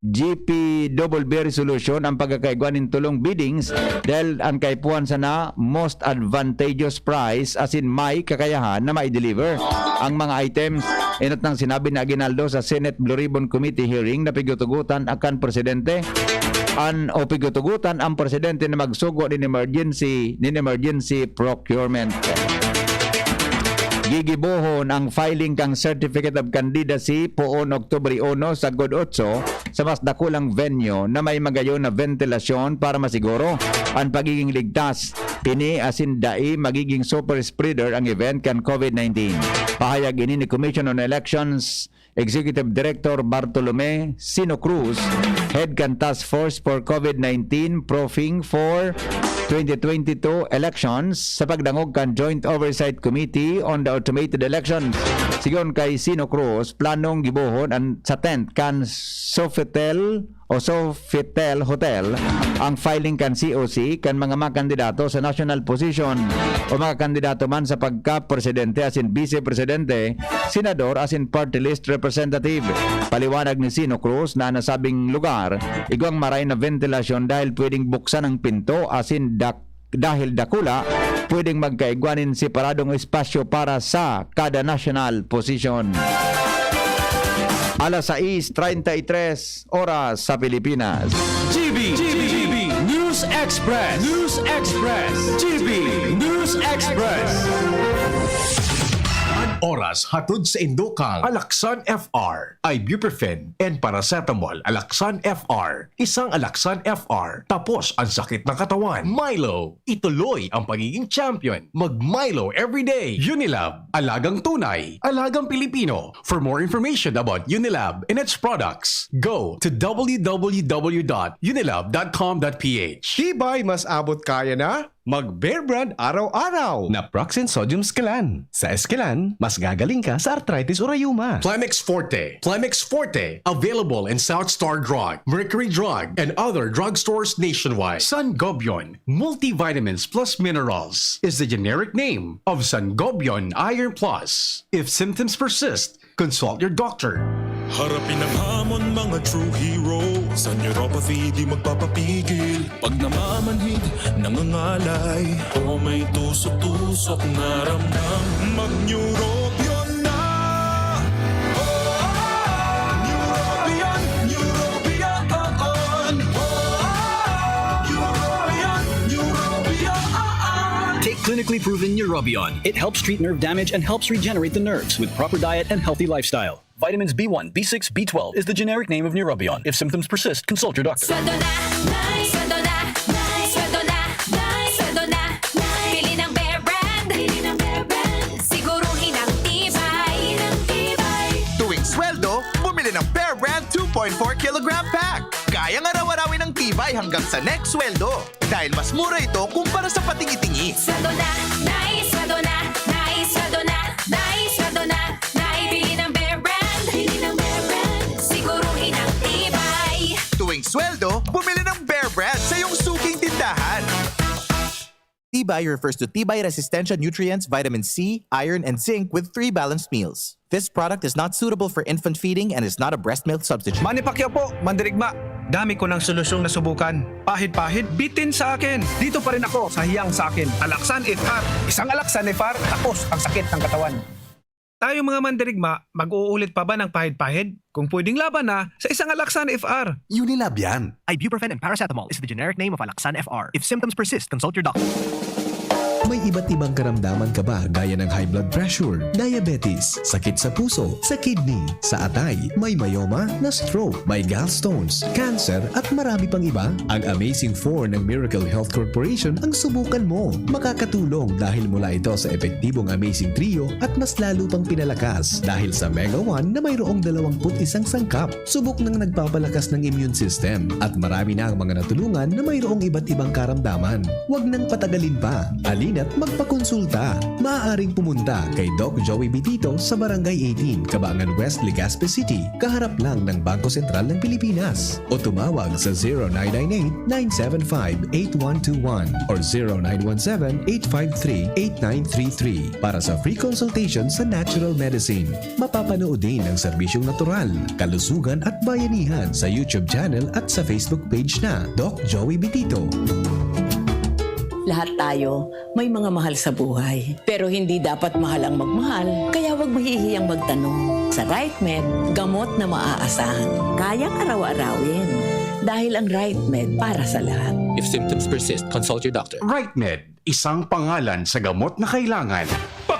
G P double B resolution ang pagkakaigwa nin tulong biddings dahil ang kaipuhan sana most advantageous price asin may kakayahan na mai-deliver ang mga items. Inot nang sinabi ni Aguinaldo sa Senate Blue Ribbon Committee hearing na pigutugutan akan presidente an o pigutugutan ang presidente na magsugo nin emergency, nin emergency procurement. Gigibohon ang filing kan Certificate of Candidacy poon Oktubre uno sagkod otso sa mas dakulang venue na may magayon na ventilasyon para masiguro an pagiging ligtas. Ini asin dai magiging super spreader ang event kan COVID nineteen. Pahayag ini ni Commission on Elections Executive Director Bartolome Sino Cruz, Head kan Task Force for COVID nineteen Proofing for twenty twenty-two Elections sa pagdangog kan Joint Oversight Committee on the Automated Elections. Sigon kay Sino Cruz, planong gibohon an sa tent kan Sofitel o Sofitel Hotel ang filing kan C O C kan mga makandidato sa national position o mga kandidato man sa pagka-presidente asin bise-presidente, senador asin party list representative. Paliwanag ni Sino Cruz na nasabing lugar, igwang maray na ventilasyon dahil pwedeng buksan ang pinto asin dak- dahil dakula, pwedeng magkaigwa nin separadong espasyo para sa kada national position. Alas sais treinta y tres oras sa Pilipinas. G B, G B, News Express, News Express, G B News Express. An oras hatod sa indo kan Alaxan F R, ibuprofen and paracetamol. Alaxan F R, isang Alaxan F R, tapos ang sakit ng katawan. Milo, ituloy ang pagiging champion. Mag Milo everyday. Unilab, alagang tunay, alagang Pilipino. For more information about Unilab and its products, go to w w w dot unilab dot com dot p h. Tibay, mas abot kaya na mag Bear Brand araw-araw. Naproxen Sodium Esquilan. Sa Esquilan, mas gagaling ka sa arthritis o rayuma. Plemex Forte. Plemex Forte. Available in South Star Drug, Mercury Drug, and other drugstores nationwide. Sangobion Multivitamins Plus Minerals is the generic name of Sangobion Iron Plus. If symptoms persist, consult your doctor. Harapin ang hamon, mga true hero. Sa neuropathy, di magpapapigil. Pag namamanhid, nangangalay, o may tusok-tusok na ramdam, mag-Neurobion na! Oh, Neurobion, Neurobion, oh, oh. Neurobion, Neurobion, Neurobion. Take clinically proven Neurobion. It helps treat nerve damage and helps regenerate the nerves with proper diet and healthy lifestyle. Vitamins B one, B six, B twelve is the generic name of Neurobion. If symptoms persist, consult your doctor. Sweldo na, nice. Sweldo na, nice. Sweldo na, nice. Sweldo na, nice. Pili ng Bear Brand. Pili ng Bear Brand. Siguruhin ang tibay. Ang tibay. Tuwing sweldo, bumili ng Bear Brand two point four kilogram pack. Kayang araw-arawin ang tibay hanggang sa next sweldo. Dahil mas mura ito kumpara sa patingi-tingi. Sweldo na, nice. Sweldo na, nice. Sweldo na, nice. Sweldo na, nice. Bili ng Bear Brand. Bili ng Bear Brand. Siguruhin ang tibay. Tuwing sweldo, bumili ng Bear Brand sa iyong suking tindahan. Tibay refers to tibay resistensya nutrients, vitamin C, iron, and zinc with three balanced meals. This product is not suitable for infant feeding and is not a breast milk substitute. Manny Pacquiao po, mandirigma. Dami ko ng solusyong nasubukan. Pahid-pahid, bitin sa akin. Dito pa rin ako sa hiyang sa akin. Alaxan F R. Isang Alaxan F R, tapos ang sakit ng katawan. Tayong mga mandirigma, mag-uulit pa ba ng pahid-pahid? Kung pwedeng laban na, sa isang Alaxan F R. Unilab yan. Ibuprofen and paracetamol is the generic name of Alaxan F R. If symptoms persist, consult your doctor. May iba't ibang karamdaman ka ba, gaya ng high blood pressure, diabetes, sakit sa puso, sa kidney, sa atay, may myoma, na stroke, may gallstones, cancer, at marami pang iba? Ang Amazing Four ng Miracle Health Corporation ang subukan mo. Makakatulong dahil mula ito sa epektibong Amazing Trio at mas lalo pang pinalakas dahil sa Mega One na mayroong dalawampu't isang sangkap. Subok nang nagpapalakas ng immune system at marami na ang mga natulungan na mayroong iba't ibang karamdaman. Huwag nang patagalin pa. Halina't magpakonsulta. Maaaring pumunta kay Doc Joey Bitito sa Barangay eighteen, Cabangan West, Legazpi City, kaharap lang ng Bangko Sentral ng Pilipinas. O tumawag sa zero nine nine eight, nine seven five, eight one two one or zero nine one seven, eight five three, eight nine three three para sa free consultation sa natural medicine. Mapapanood din ang serbisyong natural, kalusugan at bayanihan sa YouTube channel at sa Facebook page na Doc Joey Bitito. Lahat tayo may mga mahal sa buhay. Pero hindi dapat mahal ang magmahal, kaya huwag mahihiyang magtanong. Sa RightMed, gamot na maaasahan, kayang araw-arawin. Dahil ang RightMed para sa lahat. If symptoms persist, consult your doctor. RightMed, isang pangalan sa gamot na kailangan.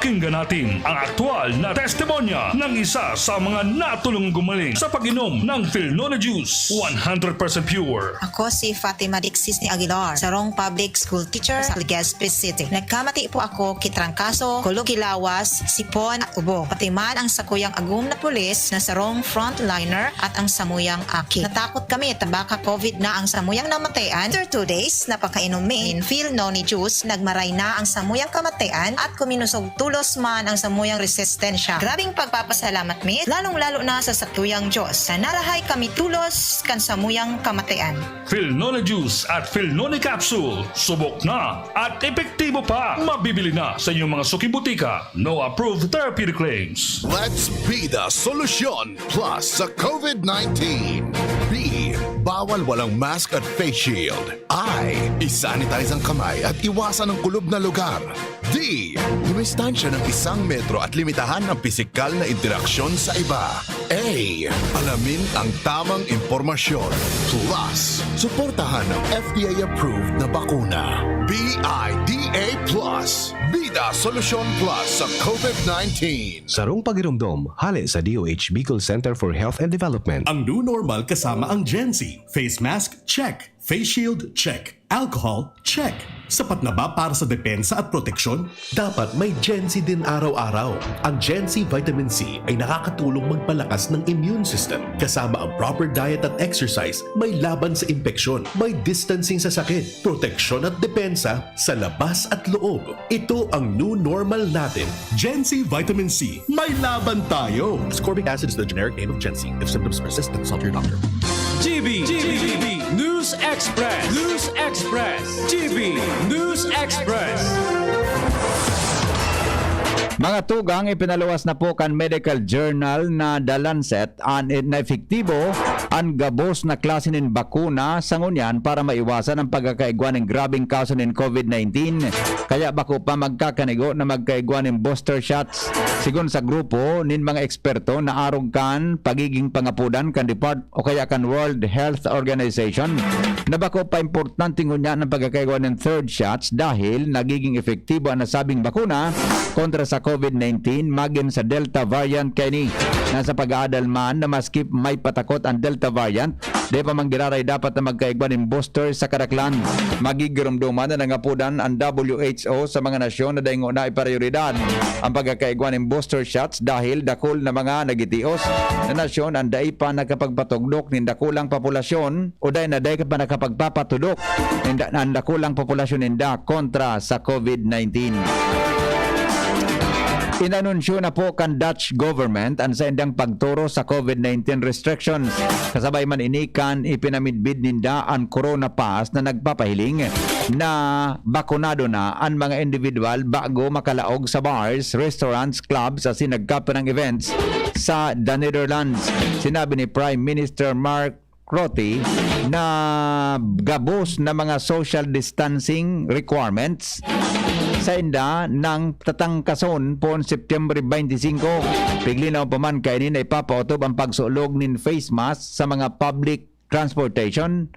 Pakinggan natin ang aktual na testimonya ng isa sa mga natulungang gumaling sa pag-inom ng Filnone Juice, one hundred percent pure. Ako si Fatima Dixis ni Aguilar, sarong public school teacher sa Legazpi City. Nagkamati po ako ki trangkaso, kulog ki lawas, sipon at ubo. Pati man ang sakuyang agom na pulis na sarong frontliner at ang samuyang aki. Natakot kami ta baka covid na ang samuyang namatayan. After two days na pagkainom mi nin Filnone Juice, nagmaray na ang samuyang kamatayan at kuminusog tolos man ang samuyang resistensya. Grabing pagpapasalamat mi, lalong-lalo na sa satuyang Diyos, na narahay kami tolos kan samuyang kamatayan. Filnone Juice at Filnone Capsule, subok na at epektibo pa. Mabibili na sa inyong mga suking butika. No approved therapeutic claims. Let's be the solution plus sa covid nineteen. B, bawal walang mask at face shield. I, isanitize ang kamay at iwasan ang kulob na lugar. D, dumistansya ng isang metro at limitahan ang pisikal na interaksyon sa iba. A, alamin ang tamang impormasyon. Plus, suportahan ang F D A-approved na bakuna. B I D A plus. Bida Solusyon Plus sa covid nineteen. Sarong pagiromdom, hale sa D O H Bicol Center for Health and Development. Ang new normal kasama ang Gen Z. Face mask, check. Face shield, check. Alcohol, check. Sapat na ba para sa depensa at proteksyon? Dapat may Gen Z din araw-araw. Ang Gen Z Vitamin C ay nakakatulong magpalakas ng immune system. Kasama ang proper diet at exercise, may laban sa impeksyon, may distancing sa sakit, proteksyon at depensa sa labas at loob. Ito ang new normal natin. Gen Z Vitamin C, may laban tayo! Ascorbic acid is the generic name of Gen Z. If symptoms persist, consult your doctor. G B, G B, News Express, News Express, G B, News Express. Mga tugang, ipinaluwas na po kan medical journal na The Lancet an, na epektibo an gabos na klase nin bakuna sa ngunyan para maiwasan ang pagkakaigwa nin grabeng kaso nin covid nineteen. Kaya bako pa magkakanigo na magkaigwa nin booster shots. Sigon sa grupo nin mga eksperto na arog kan pagiging pangapodan kan Depart-, o kaya kan World Health Organization, na bako pa importante ngunyan ang pagkakaigwa nin third shots dahil nagiging epektibo an nasabing bakuna kontra sa covid nineteen, magin sa Delta variant kaini. Nasa pag-aadal man na maski may patakot ang Delta variant, di pa man giraray dapat na magkaigwa nin booster sa kadaklan. Magigiromdoman na nangapodan ang W H O sa mga nasyon na dai ngona iprioridad ang pagkakaigwa nin booster shots dahil dakul na mga nagitios na nasyon an dai pa nakapagpatugdok nin dakulang populasyon o dai na dai pa nakapagpapatudok ninda, an dakulang populasyon ninda kontra sa covid nineteen. Inanunsyo na po kan Dutch government an saindang pagtoro sa covid nineteen restrictions. Kasabay man ini kan ipinamidbid ninda an Corona Pass na nagpapahiling na bakunado na an mga individual bago makalaog sa bars, restaurants, clubs asin nagkapirang events sa The Netherlands. Sinabi ni Prime Minister Mark Rutte na gabos na mga social distancing requirements sainda nang tatangkason poon Septyembre twenty-five. Piglinaw pa man kaini na ipapaotob ang pagsulog nin face mask sa mga public transportation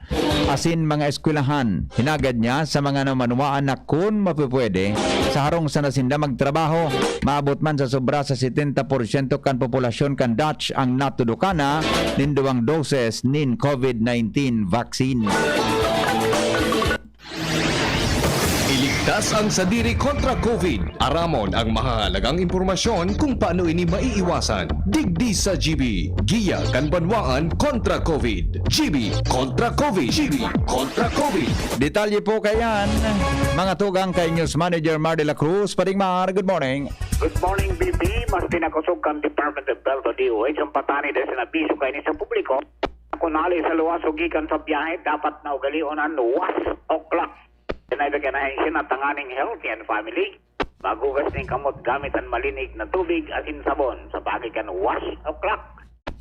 asin mga eskwelahan. Hinagad niya sa mga namanwaan na kun mapupwede, sa harong sana sinda magtrabaho, maabot man sa sobra sa setenta porsyento kan populasyon kan Dutch ang natudukan na nin duwang doses nin covid nineteen vaccine. Iligtas ang sadiri kontra covid. Aramon ang mahahalagang impormasyon kung paano ini maiiwasan. Digdi sa G B, giya kan banwaan kontra covid. G B kontra covid. G B kontra covid. Detalye po kayan, mga tugang kay News Manager Mar de la Cruz. Paring Mar, good morning. Good morning, B B. Mas pinakosog kan Department of Health o D O H ang patani dahil sa nabiso kaini sa publiko. Kung nali sa luwas o gikan sa biyahe, dapat na ugalion an wash o clock. Sinabi kan ahensya na tanganing healthy and family, maghugas nin kamot gamit an malinig na tubig asin sabon sa paagi kan wash o clock.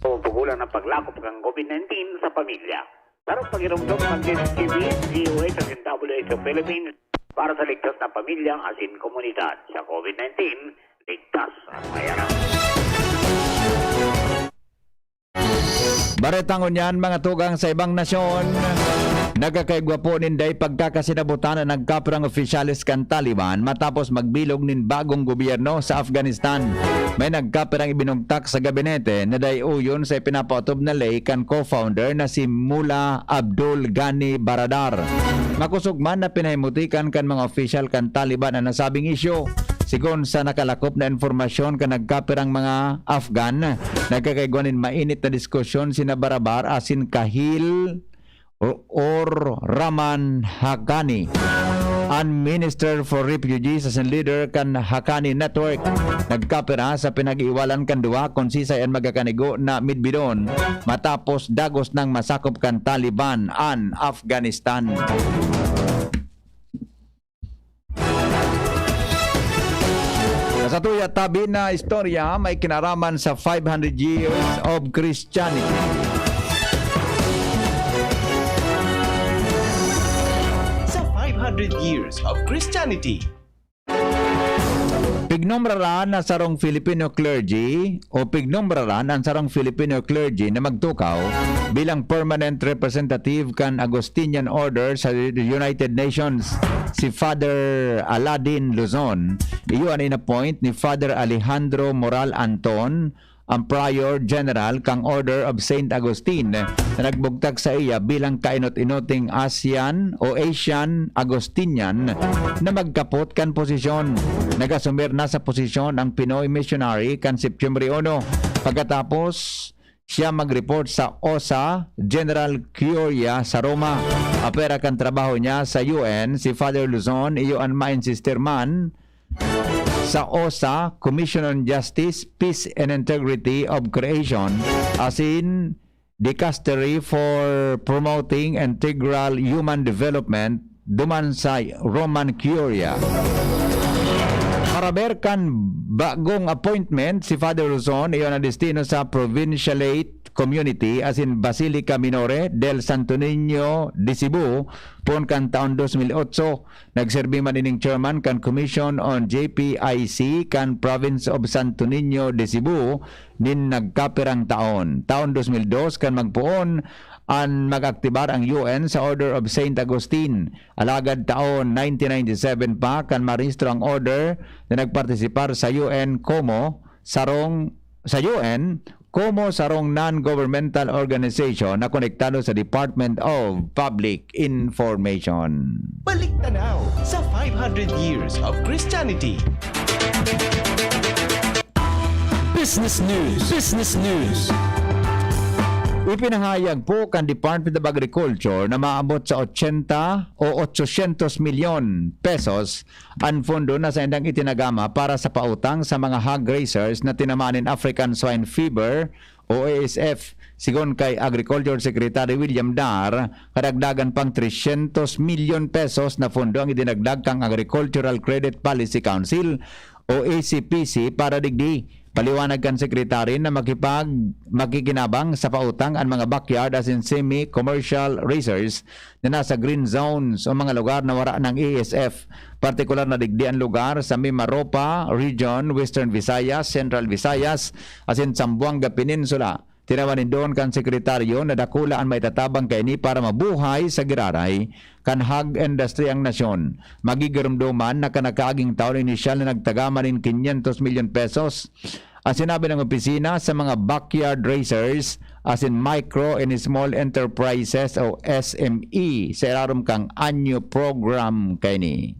O pugulan ang paglakop kan covid nineteen sa pamilya. Tarong pagiromdom kan G B, D O H asin W H O Philippines para sa ligtas na pamilya asin komunidad. Sa covid nineteen, ligtas ang mayaram. Paretangon niyan, mga tugang sa ibang nasyon, nagkakaigwa po ninday pagkakasinabutan na nagkapirang opisyales kan Taliban matapos magbilog nin bagong gobyerno sa Afghanistan. May nagkapirang ibinugtak sa gabinete na dai uyon sa ipinapaotob na ley kan co-founder na si Mullah Abdul Ghani Baradar. Makosog man na pinahimutikan kan mga opisyal kan Taliban an nasabing isyu. Sigon sa nakalakop na impormasyon kan nagkapirang mga Afghan, nagkakaigwa nin mainit na diskusyon sina Baradar asin Khalil or, or Rahman Haqqani, an Minister for Refugees asin leader kan Haqqani Network. Nagkapira sa pinag-iiwalan kan duwa kun sisay an magkakanigo na midbidon matapos dagos nang masakop kan Taliban an Afghanistan. Sa satuya tabi na istorya, may kinaraman sa five hundred years of Christianity. Sa five hundred years of Christianity. Pignombraran na sarong Filipino clergy o pignombraran an sarong Filipino clergy na magtukaw bilang permanent representative kan Augustinian Order sa United Nations, si Father Aladin Luzon. Iyo an inappoint ni Father Alejandro Moral Anton, ang Prior General kan Order of Saint Augustine, na nagbugtak saiya bilang kainot-inoting Asian o Asian Augustinian na magkapot kan posisyon. Nag-asumir na sa posisyon ang Pinoy missionary kan Setyembre uno. Pagkatapos siya mag-report sa OSA General Curia sa Roma. Apwera kan trabaho niya sa U N, si Father Luzon iyo an ma-insister man sa OSA, Commission on Justice, Peace and Integrity of Creation, asin Dicastery for Promoting Integral Human Development duman sa Roman Curia. Paraber kan bagong appointment, si Father Luzon iyo nadestino sa Provincialate Community asin Basilica Minore del Santo Niño de Cebu poon kan taon dos mil otso. Nagserbi man ining chairman kan Commission on J P I C kan Province of Santo Niño de Cebu nin nagkapirang taon. Taon dos mil dos kan magpoon an mag-aktibar ang U N sa Order of Saint Augustine. Alagad taon nineteen ninety-seven pa kan marehistro ang order na nagpartisipar sa U N como sarong, sa U N como sarong non-governmental organization na konektado sa Department of Public Information. Balik tanaw sa five hundred years of Christianity. Business News. Business News. Ipinahayag po kan Department of Agriculture na maabot sa ochenta o ochocientos milyon pesos an pondo na saindang itinagama para sa pautang sa mga hog raisers na tinamaan nin African Swine Fever o A S F. Sigon kay Agriculture Secretary William Dar, kadagdagan pang trescientos milyon pesos na pondo ang idinagdag kan Agricultural Credit Policy Council o A C P C para digdi. Paliwanag kan sekretary na makipag-, makikinabang sa pautang an mga backyard asin semi-commercial raisers na nasa green zones o mga lugar na wara nang A S F. Partikular na digdi an lugar sa Mimaropa Region, Western Visayas, Central Visayas, asin Zamboanga Peninsula. Tinawan nindon kan sekretaryo na dakula an maitatabang kaini para mabuhay sa giraray kan hog industry ang nasyon. Magigiromdoman na kan nakaaging taon inisyal na nagtagama nin quinientos milyon pesos an sinabi ng opisina sa mga backyard raisers asin micro and small enterprises o S M E sa irarom kan ANYO program kaini.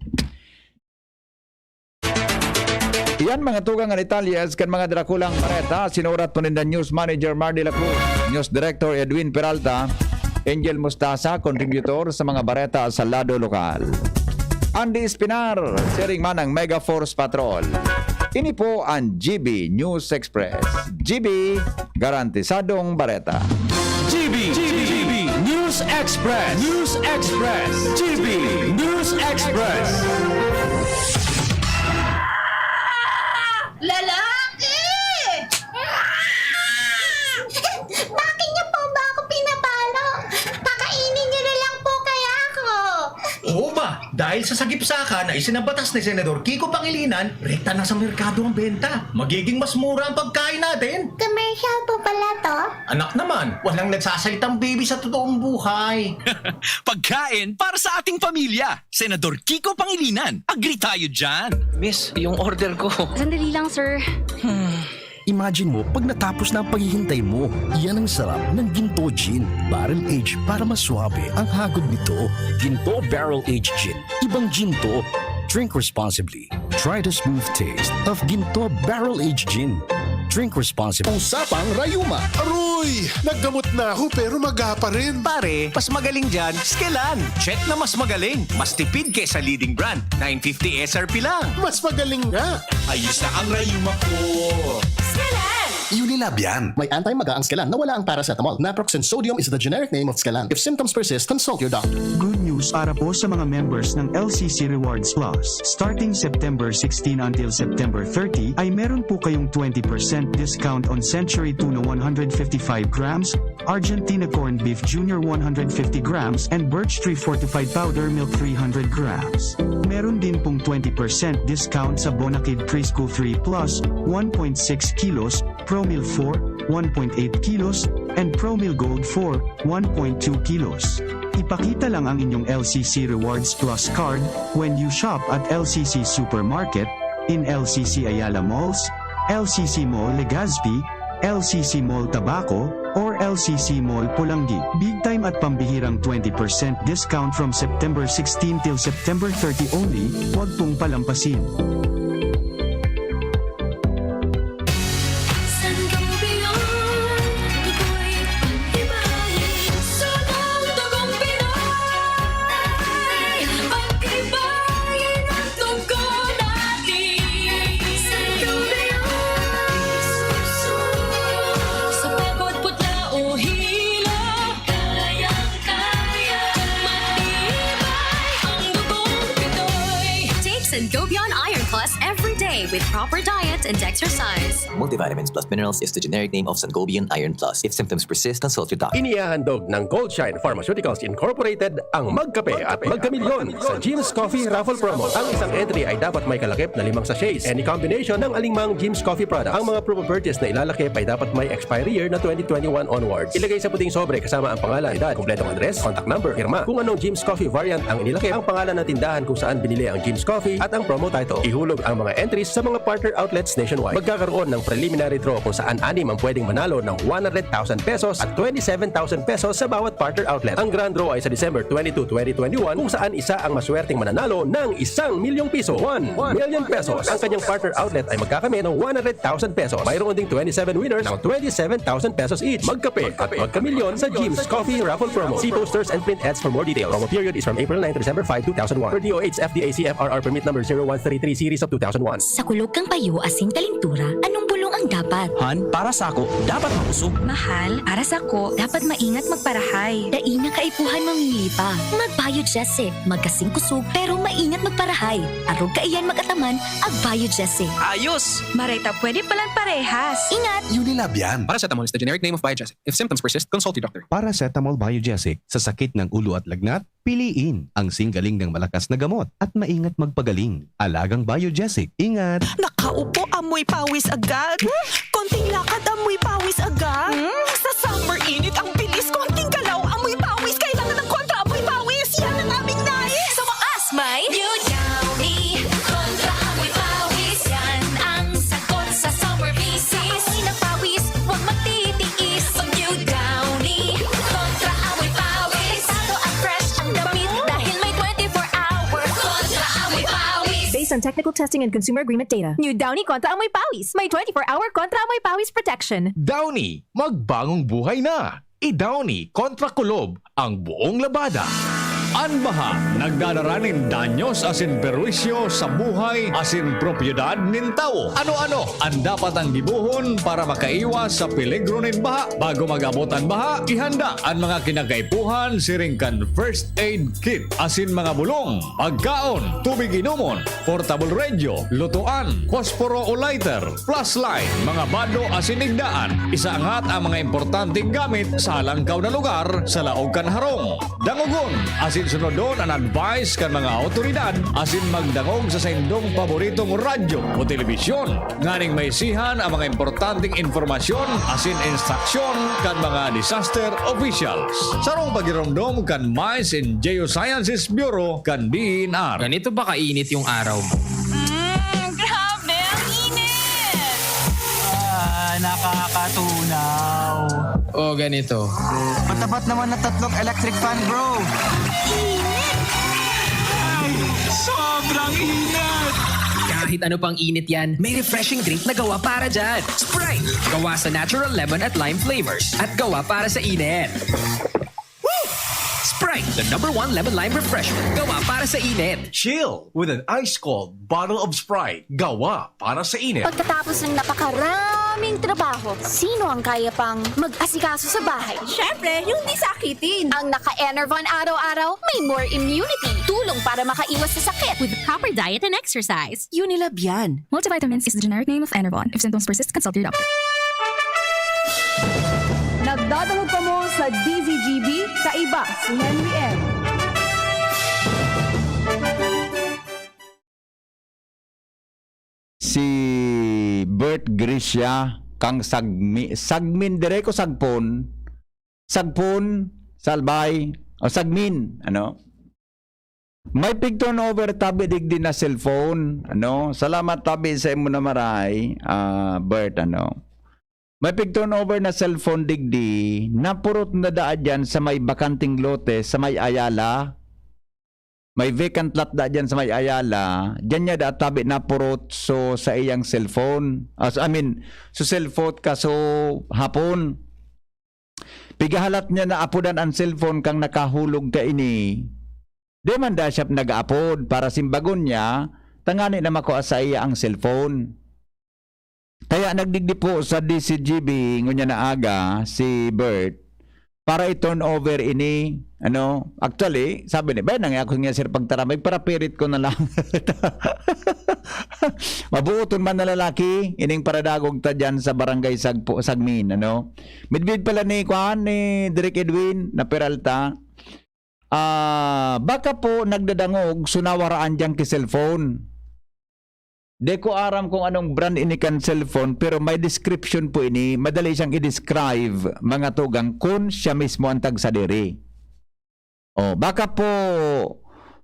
Iyan mga tugang an detalyes kan mga darakulang bareta. Sinurat po ninda News Manager Mar de la Cruz, News Director Edwin Peralta, Angel Mustasa, contributor sa mga bareta sa lado lokal. Andy Espinar, siring man ang Mega Force Patrol. Ini po ang G B News Express. G B, garantisadong bareta. G B, G B, News Express, News Express, G B News Express. Lalaki! Bakit niyo po ba ako pinapalo? Pakainin niyo na lang po kaya ako. Oo ba? Dahil sa sagipsaka na isinabatas ni Senador Kiko Pangilinan, rekta na sa merkado ang benta. Magiging mas mura ang pagkain natin. Commercial po pala to? Anak naman, walang nagsasalitang baby sa totoong buhay. Pagkain para sa ating pamilya. Senador Kiko Pangilinan, agree tayo dyan. Miss, yung order ko. Sandali lang, sir. Imagine mo pag natapos na ang paghihintay mo. Iyan ang sarap ng Ginto Gin. Barrel aged para mas suabe ang hagod nito. Ginto Barrel Aged Gin. Ibang Ginto. Drink responsibly. Try the smooth taste of Ginto Barrel Aged Gin. Drink responsibly. Usapang Rayuma. Aroy! Naggamot na ako pero maga pa rin. Pare, mas magaling dyan, Skelan. Check na mas magaling. Mas tipid kesa leading brand. nine fifty S R P lang. Mas magaling nga. Ayos na ang rayuma ko. Skelan! Unilab yan. May anti-maga ang Skelan na wala ang paracetamol. Naproxen sodium is the generic name of Skelan. If symptoms persist, consult your doctor. Good news para po sa mga members ng L C C Rewards Plus. Starting September sixteen until September thirty, ay meron po kayong twenty percent discount on Century Tuna one hundred fifty-five grams, Argentina Corned Beef Junior one hundred fifty grams, and Birch Tree Fortified Powder Milk three hundred grams. Meron din pong twenty percent discount sa Bonakid Crisco three plus, one point six kilos, Promil four, one point eight kilos, and Promil Gold four, one point two kilos. Ipakita lang ang inyong L C C Rewards Plus card when you shop at L C C Supermarket, in L C C Ayala Malls, L C C Mall Legazpi, L C C Mall Tabaco, or L C C Mall Polangui. Big time at pambihirang twenty percent discount from September sixteen till September thirty only, wag pong palampasin. Sangobion, ako'y pag-ibahin sa tugong Pinoy. Pag-ibahin ang tugon natin. Sangobion, sa pagod putla o hilo, kayang-kaya, matibay ang dugong Pinoy. Take Sangobion Iron Plus every day with proper diet and exercise. Multivitamins plus minerals is the generic name of Sangobion Iron Plus. If symptoms persist, consult your doctor. Inihahandog ng Goldshine Pharmaceuticals Incorporated ang Magkape at Magkamilyon sa Jim's Coffee Raffle Promo. Ang isang entry ay dapat may kalakip na limang sachets, any combination ng alingmang Jim's Coffee product. Ang mga proof of purchase na ilalakip ay dapat may expiry year na twenty twenty-one onwards. Ilagay sa puting sobre kasama ang pangalan, edad, kompletong address, contact number, pirma. Kung anong Jim's Coffee variant ang inilakip, ang pangalan ng tindahan kung saan binili ang Jim's Coffee at ang promo title. Ihulog ang mga entries sa mga partner outlets nationwide. Magkakaroon ng preliminary draw kung saan anim ang pwedeng manalo ng one hundred thousand pesos at twenty-seven thousand pesos sa bawat partner outlet. Ang grand draw ay sa December twenty-two, twenty twenty-one, kung saan isa ang maswerteng mananalo ng isang milyong piso, one million pesos. Ang kanyang partner outlet ay magkakamit ng one hundred thousand pesos. Mayroon ding twenty-seven winners ng twenty-seven thousand pesos each. Magkape at magkamilyon sa Jim's Coffee Raffle Promo. See posters and print ads for more details. Promo period is from April nine to December five, two thousand one. Per D O H F D A C F R R permit number zero one three three series of two thousand one. Sa kulog kan payo asin kalintura, anong bulong ang dapat? Han, para sako, dapat makusog. Mahal, para sako, dapat maingat magparahay. Dai na kaipuhan mamili pa. Mag-Biogesic. Magkasing kusog, pero maingat magparahay. Arog kaiyan mag-ataman, ag-Biogesic. Ayos! Maray ta pwede palan parehas. Ingat! Unilab yan. Paracetamol is the generic name of Biogesic. If symptoms persist, consult your doctor. Paracetamol Biogesic sa sakit ng ulo at lagnat, piliin ang singgaling ng malakas na gamot at maingat magpagaling. Alagang Biogesic. Ingat! Nakaupo, amoy pawis agad. Konting lakad, amoy pawis agad. Hmm? Sa summer init, ang bilis. Konting galaw, amoy pawis. Kailangan ng kontra amoy pawis. Yan ang aming nais. Sa wakas, may New Downy. Kontra amoy pawis. Yan ang sagot sa summer bisis. Amoy ng pawis, huwag magtitiis. Mag New Downy. Kontra amoy pawis. Delikado at fresh ang damit dahil may twenty-four hour kontra amoy pawis. Based on technical testing and consumer agreement data. New Downy Kontra Amoy Pawis. May twenty-four hour Kontra Amoy Pawis protection. Downy, magbangong buhay na! I-Downy kontra kulob ang buong labada. An baha nagdadara nin danyos asin perwisyo sa buhay asin propiedad nin tawo. Ano-ano an dapat ang gibohon para makaiwas sa peligro nin baha? Bago mag-abot an baha, ihanda an mga kinakaipuhan siring kan first aid kit asin mga bulong, pagkaon, tubig inomon, portable radio, lutoan, posporo o lighter, flashlight, mga bado asin igdaan. Isaangat ang mga importanteng gamit sa halangkaw na lugar sa laog kan harong, dangogon asin Sunodon an advice kan mga awtoridad asin magdangog sa saindong paboritong radyo o telebisyon, nganing maisihan ang mga importanteng impormasyon asin instruksyon kan mga disaster officials. Sarong pagiromdom kan Mines and Geosciences Bureau kan D E N R. Ganito ba kainit yung araw mo? Mm, grabe, ang init! Ah, nakakatunaw. O ganito. Matapat naman na tatlong electric fan, bro. Ay, sobrang init! Kahit ano pang init yan, may refreshing drink na gawa para dyan. Sprite! Gawa sa natural lemon at lime flavors at gawa para sa init. Woo! Sprite, the number one lemon lime refreshment. Gawa para sa init. Chill with an ice cold bottle of Sprite. Gawa para sa init. Pagkatapos ng napakaraming trabaho, sino ang kaya pang mag-asikaso sa bahay? Siyempre, yung di sakitin. Ang naka-Enervon araw-araw, may more immunity. Tulong para makaiwas sa sakit. With proper diet and exercise. Unilab yan. Multivitamins is the generic name of Enervon. If symptoms persist, consult your doctor. Nagdadangog kamo sa D Z G B, kaiba si Henry M. Si Bert Grisha, kang Sagmi-, Sagmin, dire ko Sagpon, Sagpon, Salbay, o Sagmin, ano? May pig-turnover tabi digdi na cellphone, ano? Salamat tabi sa imo na maray, ah, Bert, ano? May pig-turnover na cellphone digdi, napurot na daa diyan sa may bakanteng lote, sa may Ayala. May vacant lot daa diyan sa may Ayala. Diyan niya daa tabi napurot so sa iyang cellphone. Ah, so, I mean, so cellphone ka so hapon. Pigahalat niya na apodan an cellphone kang nakahulog kaini. Di man daa siya nag-aapod para simbagon niya, tangani na makua saiya ang cellphone. Kaya nagdigdi po sa D Z G B ngunyan na aga si Bert para i-turn over ini, ano, actually, sabi ni, "Bay, nang ako nga, sir, pagtaramay, parapirit ko na lang." Mabuoton man na lalaki, ining paradagog ta dyan sa barangay Sagpo-, Sagmin, ano. Midbid pala ni, kuan, ni Direk Edwin na Peralta, ah, baka po nagdadangog, sunawaraan dyan ki cellphone. Di ko aram kung anong brand ini kan cellphone, pero may description po ini. Madali siyang i-describe, mga tugang, kun siya mismo ang tagsadiri. Oh, baka po,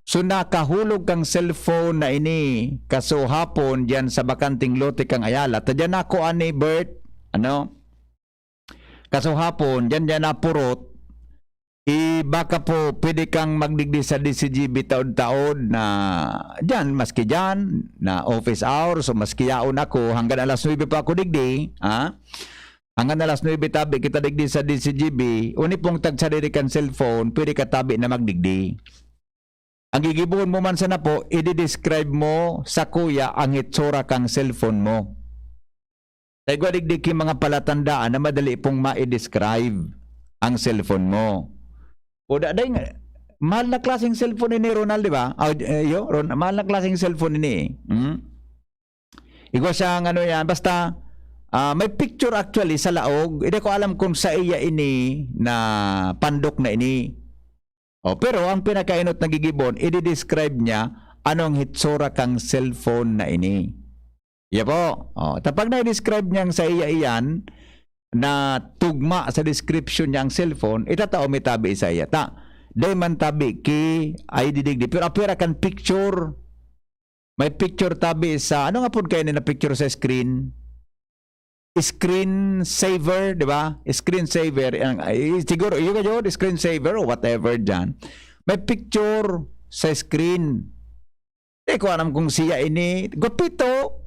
so nakahulog kang cellphone na ini kasuhapon diyan sa bakanting lote kang Ayala. Ta diyan ako ani, Bert, ano? Kasuhapon, diyan, diyan napurot. Eh, baka po, pwede kang magdigdi sa D Z G B taod-taod na diyan, maski diyan, na office hours, o maski yaon ako, hanggang alas nuebe pa ako digdi, ha? Hanggang alas nuebe tabi kita digdi sa D Z G B, uni pong tagsadiri kan cellphone, pwede ka tabi na magdigdi. Ang gigibohon mo man sana po, i-describe mo sa kuya ang hitsura kang cellphone mo. Sa igwa digdi ki mga palatandaan na madali pong ma-describe ang cellphone mo. O da-, dai nga, mahal na klaseng cellphone ini, Ronald, di ba? Ah, eh, yo, Ron-, mahal na klaseng cellphone ini, eh. Hmm? Igwa siyang ano yan, basta, ah, may picture actually sa laog. Hindi ko alam kung sa iya ini na pandok na ini. Oh, pero ang pinakainot na gigibon, i-describe niya anong hitsura kang cellphone na ini. Iya po. Oh, tapag na-describe niyang sa iya iyan, na tugma sa description niya ang cellphone, itatao mi tabi sa iya. Ta, dai man tabi ki ay didigdi. Pero apwera kan picture. May picture tabi sa, ano nga po kayo na picture sa screen? Screen saver, di ba? Screen saver. Ang, ay, siguro, yun yun, screen saver o whatever dyan. May picture sa screen. Di ko alam kung siya ini. Gupito.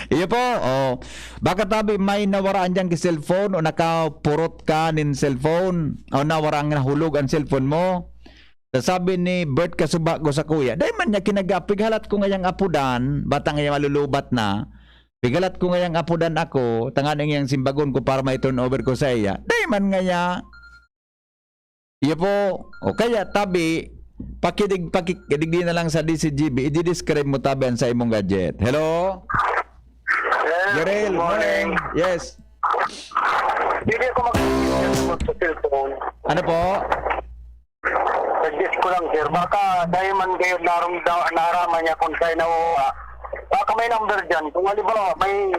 Iyo po, oh. Baka tabi may nawaraan dyan ki cellphone o nakapurot ka nin cellphone o nawaraan nahulog ang cellphone mo. Sasabi ni Bert Kasuba ko sa kuya, "Dai man niya kinagapi, halat ko ngayang apudan, batang iya malulubat na. Pigalat ko ngayang apudan ako, tanganing iyang simbagon ko para may turnover ko sa iya. Dai man ngaya." Iyo po. O kaya, tabi, pakidig, pakikidigdi na lang sa D C G B, i-describe mo tabi ang sa imong gadget. Hello? Sir, Jerel, good morning. Morning. Yes. Pwede ako mag-, sa cellphone? Ano po? Suggest ko lang, sir. Baka dahil man kayo narong da-, naaraman niya kung saan nakuha. Baka may number dyan. Kung halimbawa, may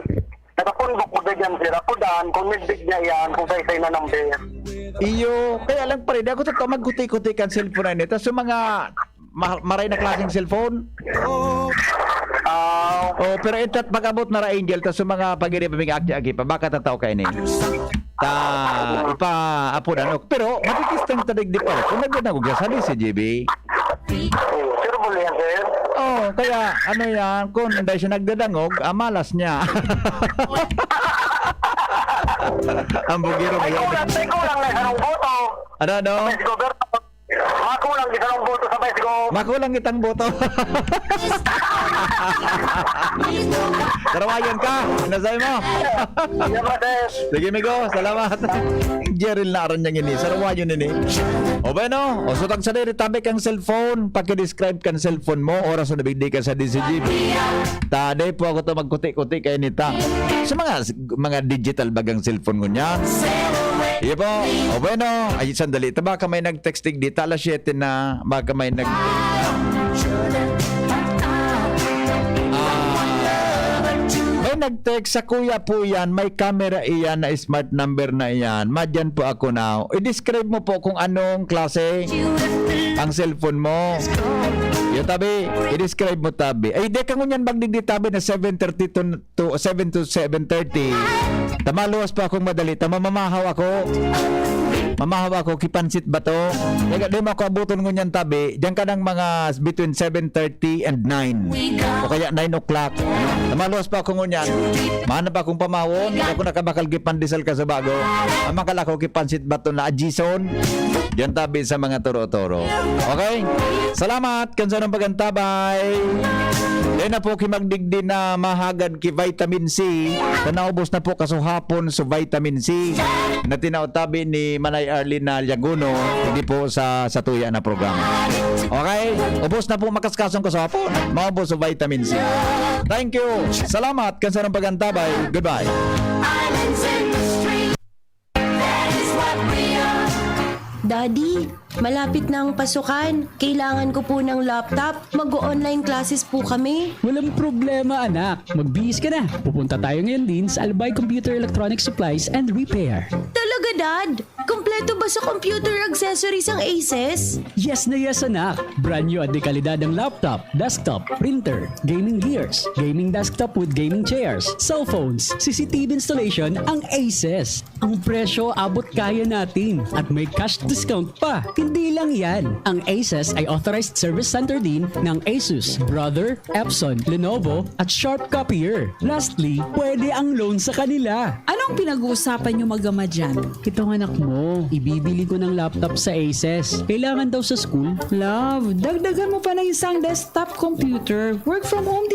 nakapundok ko dyan, sir. Ako daan, kung nagdig niya yan, kung saan saan na number. Iyo, kaya lang pa rin. Ako totoo, magkuti-kuti kan cellphone na nito. So, mga ma- maray na klaseng cellphone. Ah, Oh, pero ito at pag-abot na ra, Angel, ta sa mga pag-iri pa, mga aki-aki pa, baka tataw kayo ni. Ta, ipa, apo na, no? Pero, matikis ng tadig di pa. Kung nagdadangog ka, sabi si J B. Sir, buli yan, sir. Oh, kaya, ano yan, kung dahil siya nagdadangog, amalas niya. Ang bugiro mo Ay, yan. Kulang, ay, kulang na isang boto. Ano, ano? Sa Vice Governor. Makulang isang boto sa Vice Gov. Makulang itang boto. Sarawayan ka. Nasay mo? Yan ba, sir? Sige, migo. Salamat. Jeril na aron niyang ini. Sarawayan ini. O bueno, o sutag sa diri, tabi kang cellphone. Pakidescribe kang cellphone mo. Oras na nabigdi ka sa D C G B. Tade po ako to magkuti-kuti kay nita. Sa mga, mga digital bagang cellphone ko niya. Iyo po. O bueno, ay sandali. Ta baka may nag-text digdi. Ta alas siyete na. Baka may nag- Ah, may nag-text sa kuya po yan. May camera iyan na smart number na iyan. Madyan po ako na. I-describe mo po kung anong klase ang cellphone mo. Yo, tabi, i-describe mo, tabi. Ay, di ka ngunyan magdigdi, tabi, na seven thirty to, to seven to seven thirty. Tamaluwas pa akong madali. Tama, mamahaw ako. Mamahaw ako, kipansit ba to? Kaya di mo ako abuton ngunyan, tabi. Diyan ka ng mga between seven thirty and nine. O kaya nine o'clock. Tamaluwas pa ako ngunyan. Mahanap akong pamawon. Ako nakabakal kipandesal ka sa bago. Ang makala ko kipansit ba to na Ajison? Diyan tabi sa mga toro-toro. Okay? Salamat kan sarong pagantabay. Yan na po, kimagdigdi na mahagad ki vitamin C. Sa naubos na po kasuhapon so vitamin C na tinaw tabi ni Manay Arlene na Liaguno, hindi po sa, sa tuya na programa. Okay? Ubos na po makaskasong kasuhapon. Maubos so vitamin C. Thank you. Salamat kan sarong pagantabay. Goodbye. Islands in the street. That is what we are. Daddy, malapit na ang pasukan. Kailangan ko po ng laptop. Mag-o-online classes po kami. Walang problema, anak. Magbihis ka na. Pupunta tayo ngayon din sa Albay Computer Electronic Supplies and Repair. Talaga, Dad? Kompleto ba sa computer accessories ang Aces? Yes na yes, anak. Brand new at dekalidad ang laptop, desktop, printer, gaming gears, gaming desktop with gaming chairs, cellphones, C C T V installation ang Aces. Ang presyo abot kaya natin at may cash discount pa. Hindi lang yan. Ang Aces ay authorized service center din ng Asus, Brother, Epson, Lenovo, at Sharp Copier. Lastly, pwede ang loan sa kanila. Anong pinag-uusapan niyo mag-ama dyan? Itong anak mo, ibibili ko ng laptop sa Aces. Kailangan daw sa school. Love, dagdagan mo pa ng isang desktop computer. Work from home din